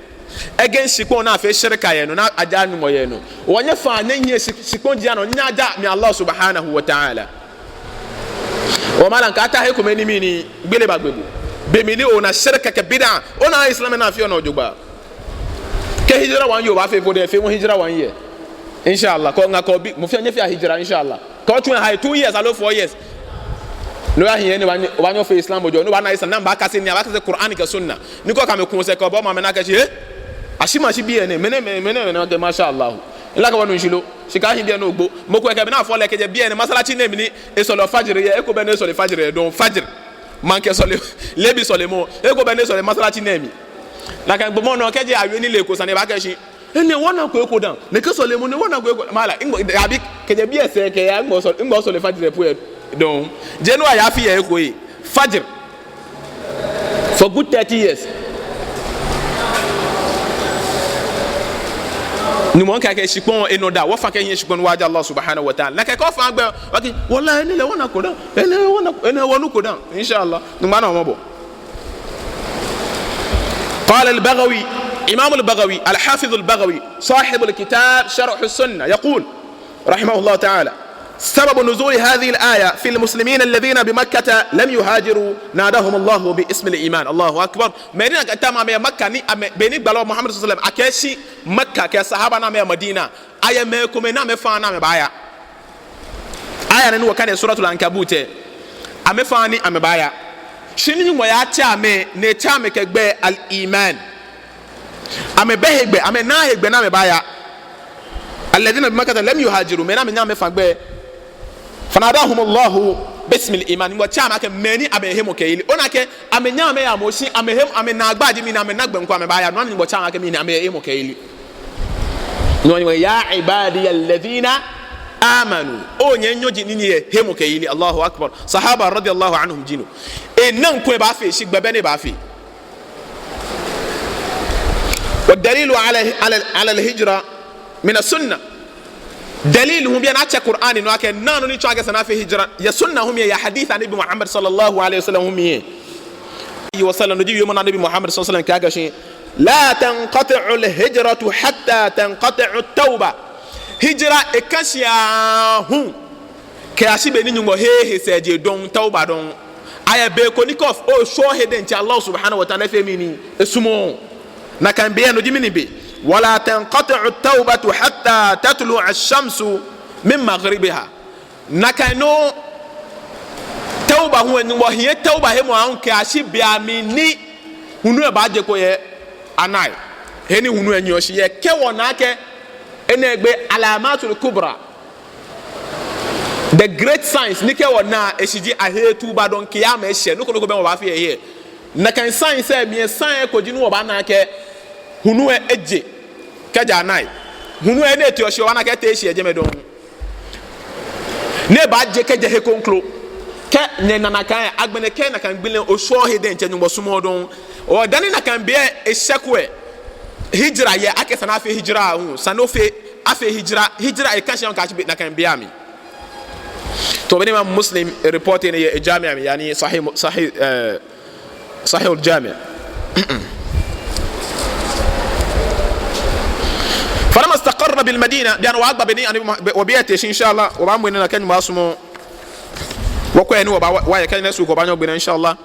Ekɛɛ shikpɔŋ ni afeɔ shirka yɛ nɔ, ni ajaaa Nyɔŋmɔ yɛ nɔ. Wɔnyɛfaa nyɛnyiɛ shi-, shikpɔŋ ji anɔ, nyɛja mi Allah subhanahu wa ta'ala. Wɔ malam kata he kome ni mli ni gbele baagbe bo. Be mli ni ona shirka kɛ bid'a, ona Islam ni afeɔ nɔ jogbaŋŋ. Kɛ hijra wɔyeɔ, obaafee po diɛŋtsɛ, feemɔ hijra wɔyeɔ. Inshallah, kɛ oŋa kɛ obi, mɔ fɛɛ nyɛfea hijra, inshallah. Kɛ otsu ehai two years aloo four years. Ni oyahi he ni obaanyɛ, obaanyɛ ofee Islam ojogbaŋŋ, ni obaana Islam, ni abaakase nii, abaakase Qur'an kɛ Sunna. Ni kɛ okɛ amɛ ku sɛɛ kɛ obɔ ma amɛ naa kɛshi, eh? Ashi mashi biɛ nɛɛ, mɛni, mɛni, mɛni, mɛni, kɛ masha Allah. Ila ka wanu shilo, shi kɛ ahi biɛ nɛɛ ogbo. Mɔ ko kɛ bɛ ni afɔ lɛ kɛjɛ biɛ nɛɛ, masalaci nɛɛ mli ni esɔleɔ fajr yɛ, eko bɛ ni esɔleɔ fajr yɛ, dɔŋŋ fajr. Maŋkɛ sɔle, leebi sɔlemɔ, eko bɛ ni esɔleɔ masalaci nɛɛ mli. Nakai gbɔmɔ nɔ kɛjɛ awie ni le ko sane baakɛɛ shi. Enɛ wɔnako eko dã. Nɛkɛ sɔlemɔ nɛɛ wɔnako eko. Malam, migbɔ, abi, kɛjɛ biɛ sɛɛ kɛya, migbɔ sɔle, migbɔ sɔle fajr po yɛ dɔŋŋ. Jeee no aya afi yɛ eko yɛ. Fajr. For good thirty years. Nyɔŋmɔ kɛɛ akɛ shikpɔŋ enɔ daa. Wɔfã kɛnyiɛ shikpɔŋ wɔja Allah subhanahu wa ta'ala. Nakai kɛ ofã gbɛ, wɔkɛɛ, wallahi, enɛ lɛ wɔnako dã. Enɛ wɔna, enɛ wɔnuko dã. Inshallah. Nyɔŋmɔ ana wɔ mɔbɔ. قال البغوي، إمام البغوي، الحافظ البغوي، صاحب الكتاب شرح السنة، يقول، رحمه الله تعالى: سبب نزول هذه الآية في المسلمين الذين بمكة لم يهاجروا ناداهم الله باسم الإيمان. الله أكبر. Mɛi ni nakai tamɔ amɛ Makka ni amɛ, be ni gbalɔ Muhammad sallallahu alaihi wasallam akɛɛ shi Makka kɛ sahaba ni amɛya Madina, ayɛ mɛi komɛi ni amɛfaaa ni amɛbaaya. Aya nɛɛ ni wɔkane Suratul Ankabut lɛ, amɛfaaa ni amɛbaaya. Shi ni Nyɔŋmɔ yatsɛ amɛ, ni etsɛ amɛ kɛ gbɛi al-iman. Amɛbɛ hegbɛ, amɛnaaa hegbɛ ni amɛbaaya. الذين بمكة لم يهاجروا, mɛi ni amɛnyɛɛɛ amɛfa gbɛ. فناداهم الله باسم الإيمان. Nyɔŋmɔ tsɛ amɛ akɛ mɛi ni amɛyɛ hemɔkɛyeli. Ona akɛ amɛnyɛɛɛ amɛya moŋ shi amɛhe, amɛnaagba ji mɛi ni amɛna gbɛ ŋkɔ amɛbaaya. No hewɔ Nyɔŋmɔ tsɛ amɛ akɛ mɛi ni amɛyɛ hemɔkɛyeli. No hewɔ, يا عبادي الذين آمنوا. O nyɛ nyɔji ni nyɛyɛ hemɔkɛyeli. Allahu Akbar. Sahaba radiyallahu anhum ji no. Enaŋ ko ebaafee shi gbɛ bɛ ni ebaafee. والدليل على، على، على الهجرة من السنة. Dalil hu biɛ ni atsɛ Qur'an nɔ akɛ, naa nɔ ni tsɔɔ akɛ esa ni afee hijra. Yɛ sunna hu mli, yɛ hadith Anabi Muhammad sallallahu alaihi wasallam hu mli. Alaihi wasallam, no ji wiemɔ ni Anabi Muhammad sallallahu alaihi wasallam kɛɛ akɛ shi, لا تنقطع الهجرة حتى تنقطع التوبة. Hijra ekã shi aahu kɛyashi be ni Nyɔŋmɔ heee he sɛɛje dɔŋŋ, tawba dɔŋŋ. Ayɛ be ko ni kɛ oshwɛɔ he diɛŋtsɛ Allah subhanahu wa ta'ala efee mɛni? Esumɔɔɔ. Nakai be lɛ no ji mɛni be? ولا تنقطع التوبة حتى تطلع الشمس من مغربها. Nakai nɔŋŋ tawba hu, Nyɔŋmɔ hiɛ tawba hemɔ aahu kɛyashi be mli ni hulu lɛ baaje kpo yɛ anai. He ni hulu lɛ nyiɛɔ shi yɛ, kɛ wɔna akɛ enɛ ji علامات الكبرى. The great signs ni kɛ wɔna eshishi ji aheee tuba dɔŋŋ, kiyama eshɛ, nɔ ko nɔ ko bɛ ni wɔbaafee yɛ he. Nakai signs lɛ mli sign ko ji ni wɔbaana akɛ hulu lɛ eje kɛjɛ anai. Hulu lɛ ni eteɔ shi, wɔbaana akɛ eteee shi yɛ jɛmɛ dɔŋŋ. Ni ebaaje kɛjɛ he kroko. Kɛ nyɛna nakai, agbɛnɛ kɛ nakai gbi lɛ oshwɛɔ he diɛŋtsɛ Nyɔŋmɔ sumɔɔɔ dɔŋŋ. Dani nakai be lɛ eshɛko lɛ, hijra yɛ, akɛ esa ni afee hijra hu. Esa ni afee, afee hijra, hijra ekã shi aahu kɛyashi be, nakai be lɛ mli. To, bɔ ni Imam Muslim report nɛɛ yɛ Jami' mli, yani Sahih, Sahih, eh, Sahih al-Jami'. فلما استقر بالمدينة, bianɛ wɔbaagba bɔ ni, ani, wɔbaabi ete shi, inshallah, wɔbaamɔ enɛ naa kɛ Nyɔŋmɔ sumɔ. Wɔkwɛ ni wɔbaa, wɔyɛ kɛ ne su ko baanyɛ wɔgbe naa, inshallah.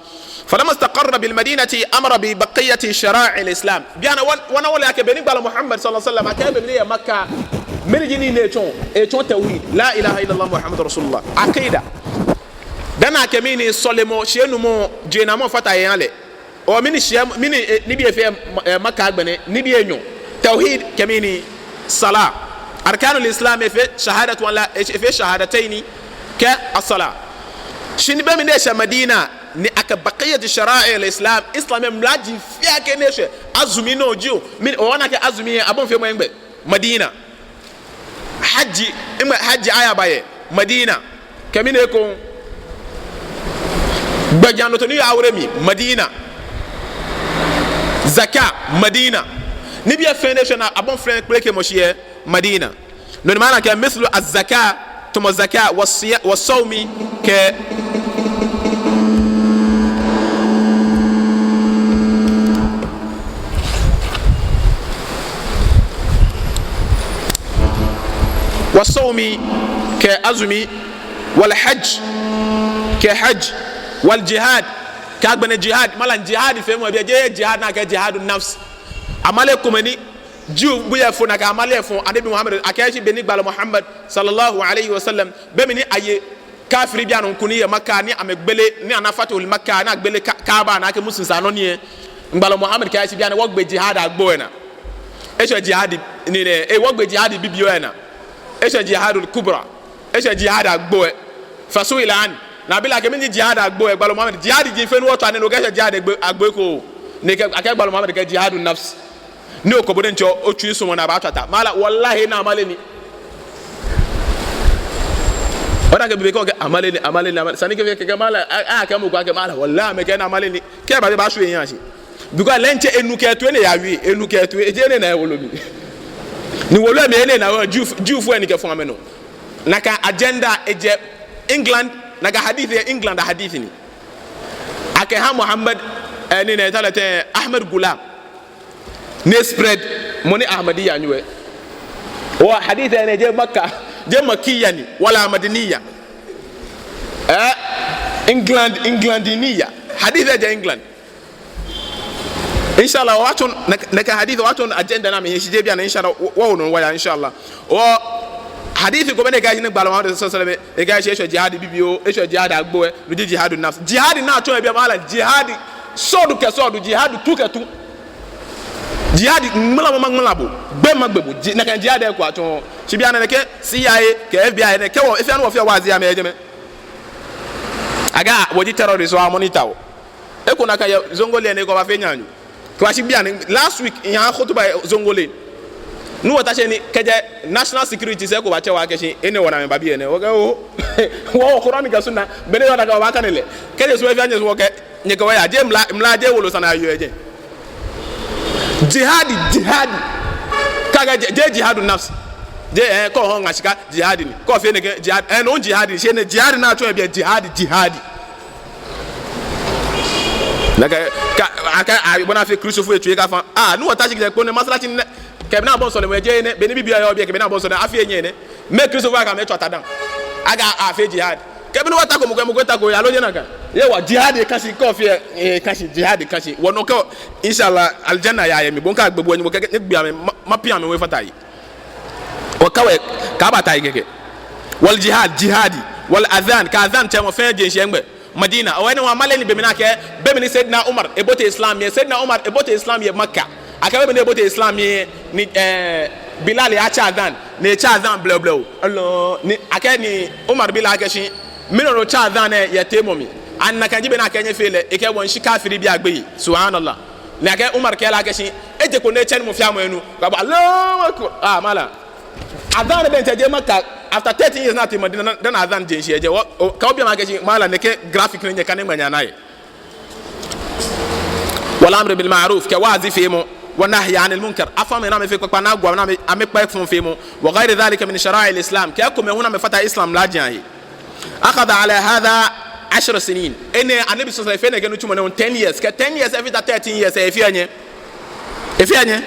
فلما استقر بالمدينة أمر ببقية شرائع الإسلام. Bianɛ wɔ, wɔna wɔle akɛ bɔ ni gbalɔ Muhammad sallallahu alaihi wasallam akɛɛ be mli ni eyɛ Makka, mɛni ji nii ni etsɔɔ? Etsɔɔ tawhid. لا إله إلا الله محمد رسول الله. Aqida. Dani akɛ mɛni, sɔlemɔ, shihilumɔ, jenamɔ fata he ahã lɛ. O mɛni shia, mɛni, eh, nibii efee, eh, Makka agbɛnɛ, nibii enyɔ. Tawhid kɛ mɛni, salah. Arkanul Islam efee shahadatu an la, efee shahadataini. Kɛ as-salah. Shi ni be mli ni eshɛ Madina, ni akɛ baqiyatu shara'i al-Islam, Islam lɛ mlaji fɛɛ kɛ ni eshwɛ, azumi nɔ jio, mɛni, obaana akɛ azumi lɛ, abɔi feemɔ yɛ nɛgbɛ? Madina. Hajji, nɛgbɛ Hajji ayaba yɛ? Madina. Kɛ mɛni ekoŋŋ? Gbɛjianɔtoo ni yɔɔ awere mli, Madina. Zaka, Madina. Nibii fɛɛ ni eshwɛ ni abɔi fɛɛ kpeleke mɔ shi yɛ Madina. No ni malam kɛɛ, mithlu az-zaka, tamɔ zaka, wa siya-, wa sawmi, kɛ, wa sawmi, kɛ azumi, wal hajj, kɛ hajj, wal jihad, kɛ agbɛnɛ jihad. Malam, jihad feemɔ biɛ, jeee jihad ni akɛɛ jihadu nafs. Amale komɛi ni Jew bii lɛ fo, nakai amale lɛ fo Anabi Muhammad, akɛshi be ni gbalɔ Muhammad sallallahu alayhi wa sallam, be mli ni aye kafiribii anɔ kunim yɛ Makka, ni amɛgbele, ni ana Fathul Makka, ni agbele Ka-, Kaaba naa kɛ Muslims anɔ nii lɛ. Gbalɔ Muhammad kɛɛ shi bianɛ wɔgbe jihad agbo lɛ naa. Eshwɛ jihad nii nɛɛ, eh, wɔgbe jihad bibioo lɛ naa. Eshwɛ jihadul kubra. Eshwɛ jihad agbo lɛ. Fasu'ila an. Ni abi lɛ akɛ mɛni ji jihad agbo lɛ, gbalɔ Muhammad. Jihad ji fɛɛ ni wɔtswa nɛɛ, no kɛɛ eshwɛ jihad agbo, agbo ko. Ni kɛ, akɛɛ gbalɔ Muhammad kɛɛ jihadun nafs. Ni okɔ bo diɛŋtsɛ otsui sumɔ ni abaatswa ta. Malam, wallahi, enɛ amale ni. Ona akɛ bibii komɛi kɛɛ amale ni, amale ni, amale. Sani kɛ fɛɛ kɛkɛ malam, a, akɛɛ mɔ ko akɛ malam, wallahi, amɛkɛɛ enɛ amale ni. Kɛ eba lɛ ebaashwie ehiɛ shi. Because lɛ diɛŋtsɛ enu kɛ etoi ni eyawie, enu kɛ etoi, eje ni ena ewolo mli. Ni wolo lɛ mli ni ena wɔ, Jew, Jewfoi ni kɛfɔ amɛnɔ. Nakai agenda ejɛ England, nakai hadith lɛ England hadith ni. Akɛha Muhammad, eh, ni nɛ tala tɛ Ahmad Ghulam. Ni spread mɔ ni Ahmadiyya nyo lɛ. Wɔ hadith lɛ jeee Makka, jeee Makkiya ni, wala Madaniya. Eh, England, Englandiniya. Hadith lɛ jɛ England. Inshallah, wɔtsɔɔ nɛkɛ, nɛkɛ hadith, wɔtsɔɔ agenda ni amɛhiɛ shi jeee bianɛ, inshallah, wɔ, wɔwo nɔ wɔya, inshallah. Wɔ hadith ko bɛ ni kɛɛ shi ni gbalɔ Muhammad sallallahu alaihi wasallam, ekɛɛ shi eshwɛ jihad bibioo, eshwɛ jihad agbo lɛ, no ji jihadun nafs. Jihad ni atsɔɔ yɛ biɛ malam, jihad sɔdu kɛ sɔdu, jihad tu kɛ tu. Jihad ŋmla ma ŋmla bo, gbɛ ma gbɛ bo, ji-, nakai jihad lɛ eko atsɔɔ. Shi bianɛ nɛkɛ C I A kɛ F B I nɛɛ, kɛ wɔ, efia ni wɔfee waazi amɛjɛ mɛ. Akɛ wɔji terrorist, wɔmonitor wɔ. Eko nakai yɛ Zongole ni eko baafee naanyo. Kɛbashi bianɛ, last week, miya khutuba yɛ Zongole. Ni wɔta shi ni kɛjɛ national security sɛɛ eko batsɛ wɔ akɛshi, enɛ wɔna amɛba biɛ nɛɛ. Wɔkɛɛ oo, wɔ, wɔ Quran kɛ sunna, bɛ ni wɔna kɛ wɔbaakane lɛ. Kɛjɛ sumɔ efia nyɛ sumɔ kɛ, nyɛkɛ wɔ ya. Jeee mla, mla jeee wolo sane ayɔɔ yɛ jɛi. Jihadi, jihadi. Kɛ akɛɛ je-, jeee jihadu nafs. Jeee, eh, kɛ ohɔɔ ŋa shika jihadi ni. Kɛ ofee nɛkɛ jihad, eh, no jihadi. Shi enɛ jihadi ni atsɔɔ yɛ biɛ jihadi, jihadi. Nakai, kɛ, akɛ, a, bɔ ni afee Kristofoi etsui kafã. Ah, ni wɔta shi kɛ kpo ni masalaci nɛɛ. Kɛ be ni abɔi sɔlemɔ lɛ jeee nɛɛ, be ni bibioo yɔɔ biɛ kɛ be ni abɔi sɔlemɔ lɛ, afii enyiɛ nɛɛ. Mɛɛ Kristofoi akɛ amɛtswa ta dã. Akɛ afee jihad. Kɛ be ni wɔtako mɔ ko, mɔ ko etako, aloo jeee nakai. Yɛ wɔ jihad kã shi kɛ ofee, eh, kã shi, jihad kã shi. Wɔnɔ kɛ, inshallah, aljanna yaa yɛ mli. Bo ŋkɛ gbɛ bo ni mɔ kɛ, ni gbɛ amɛ, ma, mapiŋ amɛ we fata yi. Wɔkawɛ, kɛ abata yi kɛkɛ. Wal jihad, jihadi. Wal adhan, kɛ adhan tsɛmɔ fɛɛ je shishi yɛ nɛgbɛ? Madina. Wɔ enɛ hu amale ni be mli ni akɛɛ, be mli ni Sayyidina Umar ebote Islam lɛ, Sayyidina Umar ebote Islam yɛ Makka. Akɛɛ be mli ni ebote Islam lɛ, ni, eh, Bilal yatsɛ adhan, ni etsɛ adhan blɛoblɛo. Allah, ni akɛɛ ni Umar bi lɛ akɛshi, mɛni nɔ otsɛ adhan lɛ yɛ teemɔ mli? Ani nakai ji bɔ ni akɛɛ nyɛfee lɛ? Ekɛɛ wɔmiishi kafiribii agbeyei. Subhanallah. Ni akɛɛ Umar kɛɛ lɛ akɛshi, eje kpo ni etsɛ ni mɔ fɛɛ mɔ enu. Kɛbɔ Allahu Akbar. Ah, malam. Adhan lɛ bɛ ni etsɛ yɛ Makka, after thirteen years ni atee Madina, dani adhan je shishi yɛ jɛi. Wɔ, o, kɛ obi amɛ akɛshi, malam, nɛkɛ graphic nɛɛ nyɛkane nyɛmanya nɔ yɛ. Wal amri bil ma'ruf, kɛ waazi feemɔ, wa nahyi anil munkar. Afã mɛi ni amɛfee kpakpa, ni agwa amɛ ni amɛ, amɛkpa efɔŋ feemɔ. Wa ghayri dhalika min shara'i al-Islam. Kɛ ekomɛi hu ni amɛfata Islam lajii ahe. Akhadha ala hadha ashra sinin. Enɛ Anabi sallallahu alaihi wasallam efee nɛkɛ nitsumɔ nɛɛ ten years. Kɛ ten years efata thirteen years, efeee nyɛ. Efeee nyɛ.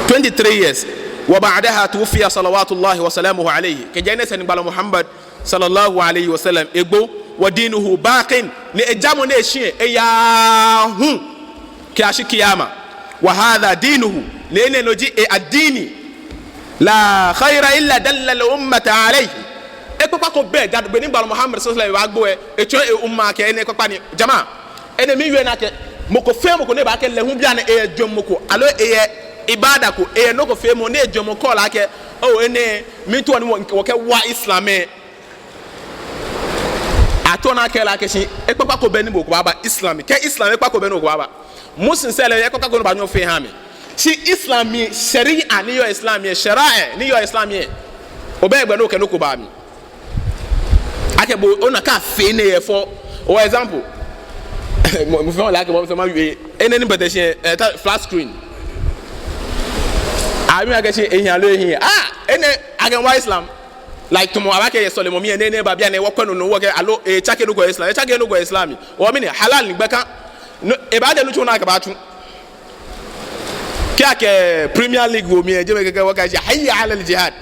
Twenty-three years. Wa ba'daha tuwuffiya salawatullahi wa salamuhu alayhi. Kɛjɛ enɛ sɛɛ ni gbalɔ Muhammad sallallahu alaihi wasallam egbo. Wa dinuhu baqin. Ni ejamɔ ni eshi lɛ, eyaa hu kɛyashi kiyama. Wa hadha dinuhu, ni enɛ no ji e-addini. La khayra illa dalla al-ummata alayhi. Ekpakpa ko bɛ, ja be ni gbalɔ Muhammad sallallahu alaihi wasallam baagbo lɛ, etsɔɔ e-umma akɛ enɛ kpakpa ni. Jama, enɛ miwie nakai. Mɔ ko fɛɛ mɔ ko ni baakɛɛ lɛ hu bianɛ eyɛ jwɛŋmɔ ko, aloo eyɛ ibada ko, eyɛ nɔ ko feemɔ ni ejwɛŋmɔ kɔɔ lɛ akɛ, oo, enɛ, miitao ni wɔ, wɔkɛwa Islam lɛ. Ato na kɛla akɛ shi ekpakpa ko bɛ ni mɔ ko baaba Islam. Kɛ Islam ekpakpa ko bɛ ni mɔ ko baaba. Muslims lɛ ekpakpa ko ni baanyɛ afee aha amɛ. Shi Islam mli, Sharia ni yɔɔ Islam mli, Sharia ni yɔɔ Islam mli, obɛ gbɛ ni okɛ nɔ ko baa mli. Akɛ bo ona akɛ afee nɛɛ yɛ fɔ. For example, mɔ, mɔ fɛɛ mɔ le akɛ mɔ fɛɛ mɔ wie. Enɛ ni bɛtɛ shi, eh, ta, flat screen. Amɛkɛɛ akɛ shi ehiii aloo ehiii. Ah, enɛ akɛ wa Islam. Like tamɔ abaakɛɛ yɛ sɔlemɔ mli, enɛ, enɛ baa biɛ nɛɛ wɔkwɛ nɔ nɔ wɔkɛɛ aloo, eh, etsake nɔ ko yɛ Islam, etsake nɔ ko yɛ Islam mli. Wɔ mɛni halal ni gbɛ ka. No, ebaajɛ nɔ tsu ni akɛbaatsu. Kɛ akɛ Premier League wo mli, jɛmɛ kɛkɛ wɔkɛɛ shi hayya alal jihad.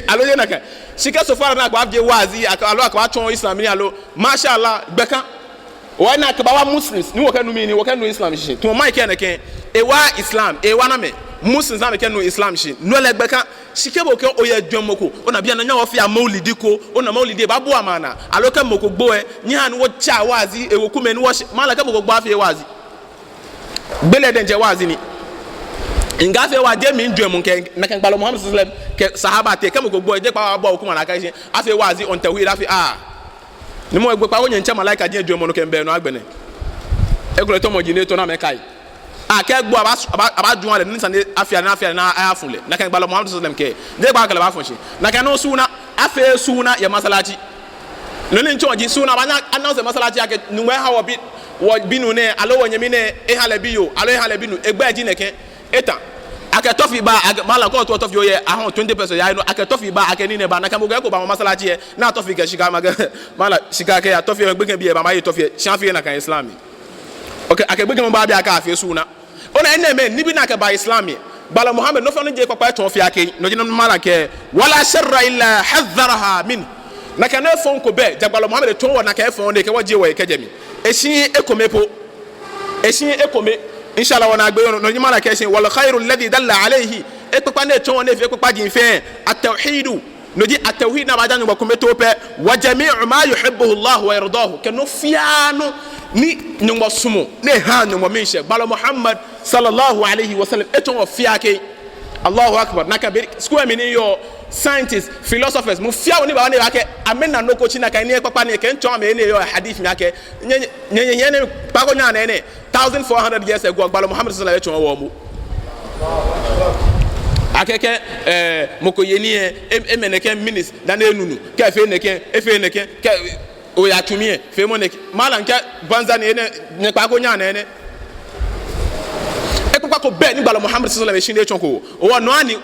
Aloo jeee nakai. Shi kɛ so far ni akɛbaajie waazi, akɛ, aloo akɛbaatsɔɔ Islam mli aloo, masha Allah, gbɛ ka. Wɔ ni akɛbaawa Muslims, ni wɔkɛnu mɛni, wɔkɛnu Islam shishi. Tamɔ mɛi kɛɛ nɛkɛ, ewa Islam, ewa namɛi, Muslims namɛi kɛnu Islam shishi. No lɛ gbɛ ka. Shi kɛ bo kɛ oyɛ jwɛŋmɔ ko, ona biɛ nɛɛ nyɛ wɔfea maulidi ko, ona maulidi baabua maana. Aloo kɛ mɔ ko gbo lɛ, nyɛhaa ni wɔtsa waazi, ewekumɛi ni wɔshi, malam kɛ mɔ ko gbo afee waazi. Gbele diɛŋtsɛ waazi ni. Ŋga afee waazi mli jwɛŋmɔ kɛ, nakai gbalɔ Muhammad sallallahu alaihi wasallam kɛ sahaba tee, kɛ mɔ ko gbo lɛ, jeee kpaa baabua wekumɛi anaa akɛ shi afee waazi on tawhid, afee, ah. Ni mɔ egbe kpaa ko nyɛŋtsɛ malaika ji jwɛŋmɔ nɔ kɛ mbɛ nɔ agbɛnɛ. Ekolɛ tɔmɔ ji ni etɔ ni amɛkai. Akɛ gbo abaa, abaa, abaaju lɛ, ni sane afia, ni afia, ni ayafu lɛ. Nakai gbalɔ Muhammad sallallahu alaihi wasallam kɛɛ. Jeee kpaa kɛ lɛ baafɔ shi. Nakai nɔŋŋ suna, afee suna yɛ masalaci. Nɔ ni mitsɔɔ ji suna, abaanyɛ a-announce masalaci akɛ Nyɔŋmɔ eha wɔbi, wɔbinuu nɛɛ, aloo wɔnyɛmi nɛɛ, eha lɛ biyoo, aloo eha lɛ binuu, egbɛi ji nɛkɛ. Eta. Akɛ tɔfi baa, akɛ, malam kɛ otao tɔfi oyɛ, ahɔɔ twenty pesewas, ya, no, akɛ tɔfi baa, akɛ nii nɛɛ baa, nakai mɔ ko eko baamɔ masalaci lɛ, ni tɔfi kɛ shika, malam, shika kɛya, tɔfi lɛ gbekɛbii lɛ baamaye tɔfi lɛ, shi afeee nakai Islam mli. Okay, akɛ gbekɛbii lɛ baa biɛ akɛ afee suna. Ona enɛɛmɛi, nibii ni akɛbaa Islam mli. Gbalɔ Muhammad, nɔ fɛɛ nɔ ni ji ekpakpa etsɔɔ fiaa kɛ, no ji nɔ ni malam kɛɛ, wala sharra illa hadharaha min. Nakai nɔ efɔŋ ko bɛ, ja gbalɔ Muhammad etsɔɔ wɔ nakai efɔŋ nɛɛ kɛ wɔjie wɔhe kɛjɛ mli. Eshi ekome po. Eshi ekome. Inshallah, wɔnaagbee nɔ, no ji malam kɛɛ shi, wal khairu alladhi dalla alayhi. Ekpakpa ni etsɔɔ wɔ ni efee ekpakpa ji fɛɛ, at-tawhidu. No ji at-tawhid ni abaaja Nyɔŋmɔ kome too pɛ. Wa jami'u ma yuhibbuhu Allahu wa yardahu. Kɛ nɔ fiaa nɔ ni Nyɔŋmɔ sumɔɔ, ni ehaa Nyɔŋmɔ miishɛɛ. Gbalɔ Muhammad sallallahu alayhi wa sallam etsɔɔ wɔ fiaa kɛ. Allahu Akbar. Nakai be, school mli ni yɔɔ scientists, philosophers, mɔ fiaa mɔ ni baa ni baakɛɛ, amɛna nɔ ko shi nakai ni ekpakpa ni kɛ mitsɔɔ amɛ ni yɔɔ hadith mli akɛ. Nyɛ, nyɛ, nyɛ, nyɛ, nyɛ, kpaa ko nyɛhaa nɛɛ nɛɛ. Thousand four hundred years ago, gbalɔ Muhammad sallallahu alaihi wasallam etsɔɔ wɔ momo. Akɛ kɛ, eh, mɔ ko ye nii lɛ, e, emɛ nɛkɛ minutes, dani enu nu. Kɛ efee nɛkɛ, efee nɛkɛ, kɛ oya tsu mli lɛ, feemɔ nɛkɛ. Malam kɛ banza ni enɛ, nyɛ kpaa ko nyɛhaa nɛɛ nɛɛ. Ekpakpa ko bɛ ni gbalɔ Muhammad sallallahu alaihi wasallam eshi ni etsɔɔko. Wɔ nɔ ani,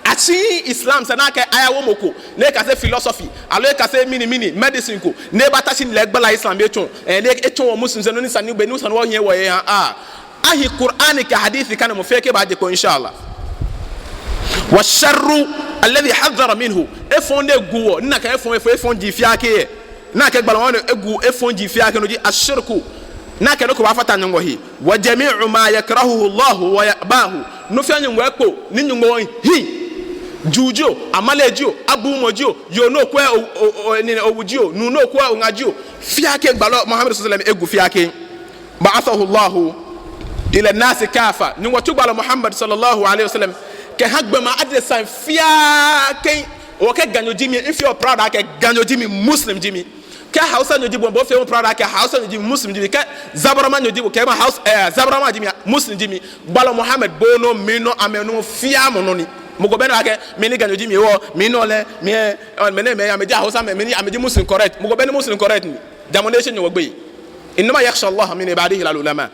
ashi Islam sɛɛ ni akɛ ayawo mɔ ko, ni ekase philosophy, aloo ekase mɛni mɛni, medicine ko, ni ebata shi ni lɛ egbala Islam etsɔɔ, eh, ni etsɔɔ wɔ Muslims nɔ ni sa ni be ni sa ni wɔhiɛ wɔye ha, ah. Ahi Qur'an kɛ hadith kane mɔ fɛɛ kɛbaaje kpo, inshallah. Wa sharru alladhi hadhara minhu. Efɔŋ ni egu wɔ, ni nakai efɔŋ, efɔŋ, efɔŋ ji fiaa kɛ. Ni akɛ gbalɔ Muhammad egu efɔŋ ji fiaa kɛ no ji ashirku. Ni akɛ nɔ ko baafata Nyɔŋmɔ he. Wa jami'u ma yakrahuhu Allahu wa ya'bahu. Nɔ fiaa Nyɔŋmɔ ekpoo, ni Nyɔŋmɔ hiii. Juu jio, amale jio, abuumɔ jio, yoo ni okwɛɛɛ o, o, o, ni owu jio, nuu ni okwɛɛɛ oŋa jio. Fiaa kɛ gbalɔ Muhammad sallallahu alaihi wasallam egu fiaa kɛ. Ba'athahu Allahu ila nasi kafa. Nyɔŋmɔ tsu gbalɔ Muhammad sallallahu alaihi wasallam kɛha gbɔmɔ adesai fiaa kɛ. Okɛɛ Ganyo ji mi, mifeɔ proud akɛ Ganyo ji mi, Muslim ji mi. Kɛ Hausanyo ji bo, bo feɔ proud akɛ Hausanyo ji mi, Muslim ji mi. Kɛ Zabarmanyo ji bo, kɛɛmɔ Hausa, eh, Zabarma ji mi, Muslim ji mi. Gbalɔ Muhammad bo nɔ, mi nɔ, amɛnɔ, fiaa mɔ nɔ ni. Mɔ ko bɛ ni baakɛɛ, mi ni Ganyo ji mi, oo, mi nɔ lɛ, mi, eh, mɛnɛmɛi, amɛji Hausamɛi, mi ni, amɛji Muslim correct. Mɔ ko bɛ ni Muslim correct ni. Ja mɔ ni eshɛ Nyɔŋmɔ gbeyei. Innama yakhsha Allaha min ibadihil ulama.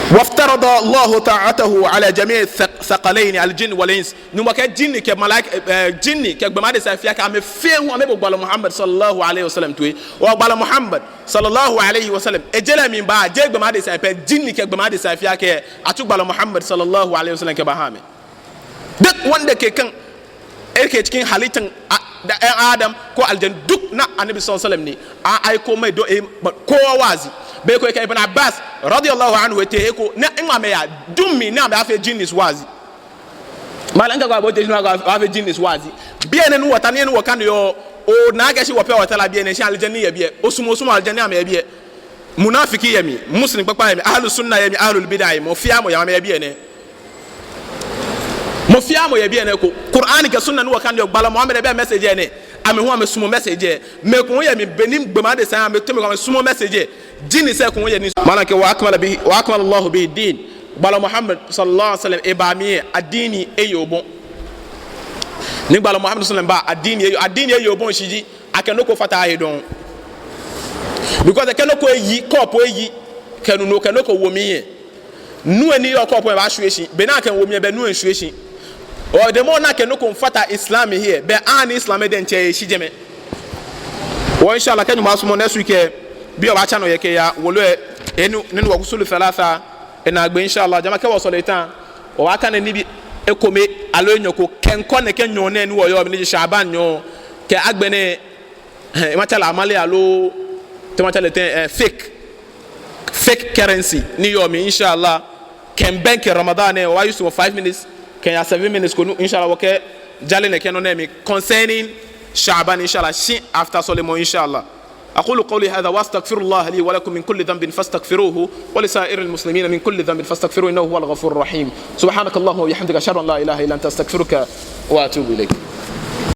Waftarada Allahu ta'atahu ala jami'i thaq-, thaqalaini al-jinn wal-ins. Nyɔŋmɔ kɛɛ jinni kɛ malaika, eh, jinni kɛ gbɔmɔ adesai fiaa kɛ amɛ fɛɛ hu amɛbo gbalɔ Muhammad sallallahu alaihi wasallam toi. Wa gbalɔ Muhammad sallallahu alaihi wasallam, eje lɛ mli ba, jeee gbɔmɔ adesai pɛ, jinni kɛ gbɔmɔ adesai fiaa kɛ, atsu gbalɔ Muhammad sallallahu alaihi wasallam kɛbaha amɛ. Duk wanda ke kan, yake cikin halittan a-, da ƴan Adam ko aljanu, duk na Annabi sallallahu alaihi wasallam ne. An aiko mai don, eh, ma kowa wa'azi. Bai koyi ka Ibn Abbas radiyallahu anhu ya ce ko, na in ma ya duk mi na ma ya fe jinnis wa'azi. Malam ka ga bote shi na ga fe jinnis wa'azi. Biɛ nɛɛ ni wɔta nɛɛ ni wɔkane yɔɔ, ona akɛ shi wɔ pure water la biɛ nɛɛ, shi aljani yɛ biɛ. Osuɔmɔ, osuɔmɔ aljani amɛyɛ biɛ. Munafiki yɛ mli, Muslim kpakpa yɛ mli, Ahlus Sunna yɛ mli, Ahlul Bid'a yɛ mli, mɔ fɛɛ mɔ yɛ mli yɛ biɛ nɛɛ. Mɔ fɛɛ mɔ yɛ biɛ nɛɛ ko. Qur'an kɛ sunna ni wɔkaneɔ, gbalɔ Muhammad bɛ message nɛɛ. Amɛ hu amɛsumɔɔ message. Mɛi komɛi yɛ mli be ni gbɔmɛi adesa amɛteŋ, mɛi komɛi amɛsumɔɔ message. Ji ni sɛ komɛi yɛ ni. Malam kɛɛ, wa akmala bihi, wa akmala Allahu bihi din. Gbalɔ Muhammad sallallahu alaihi wasallam eba mli lɛ, addini eye obɔ. Ni gbalɔ Muhammad sallallahu alaihi wasallam ba, addini eye, addini eye obɔ shishi ji akɛ nɔ ko fata he dɔŋŋ. Because kɛ nɔ ko eyi, cup eyi, kɛ nu nɔ, kɛ nɔ ko wo mli lɛ, nu lɛ ni yɔɔ cup lɛ baashwie shi. Be ni akɛwo mli lɛ, bɛ nu lɛ shwie shi. Ɔ, the more ni akɛ nɔ ko fata Islam he lɛ, bɛ ani Islam lɛ diɛŋtsɛ eshi jɛmɛ. Ɔ, inshallah, kɛ Nyɔŋmɔ sumɔ next week lɛ, biɛ wɔbaatsa nɔ yɛ kɛya wolo lɛ, enu, nɛɛ ni wɔ usulu thalatha, enaagbee, inshallah, jama kɛ wɔsɔle ta. Wɔbaakane nibii ekome aloo enyɔ ko, kɛkɔ nɛkɛ nyɔɔŋ nɛɛ ni wɔyɔɔ mli ni ji Sha'ban nyɔɔŋ, kɛ agbɛnɛ, eh, matsala amale aloo, te matsala tɛŋŋ, eh, fake, fake currency ni yɔɔ mli, inshallah. Kɛbɛŋkɛ Ramadan lɛ, wɔbaa use wɔ five minutes, kɛya seven minutes ko nɔ, inshallah, wɔkɛjale nɛkɛ nɔ nɛɛ mli concerning Sha'ban, inshallah, shi after sɔlemɔ, inshallah. أقول قولي هذا وأستغفر الله لي ولكم من كل ذنب فاستغفروه ولسائر المسلمين من كل ذنب فاستغفروه إنه هو الغفور الرحيم. سبحانك اللهم وبحمدك أشهد أن لا إله إلا أنت أستغفرك وأتوب إليك.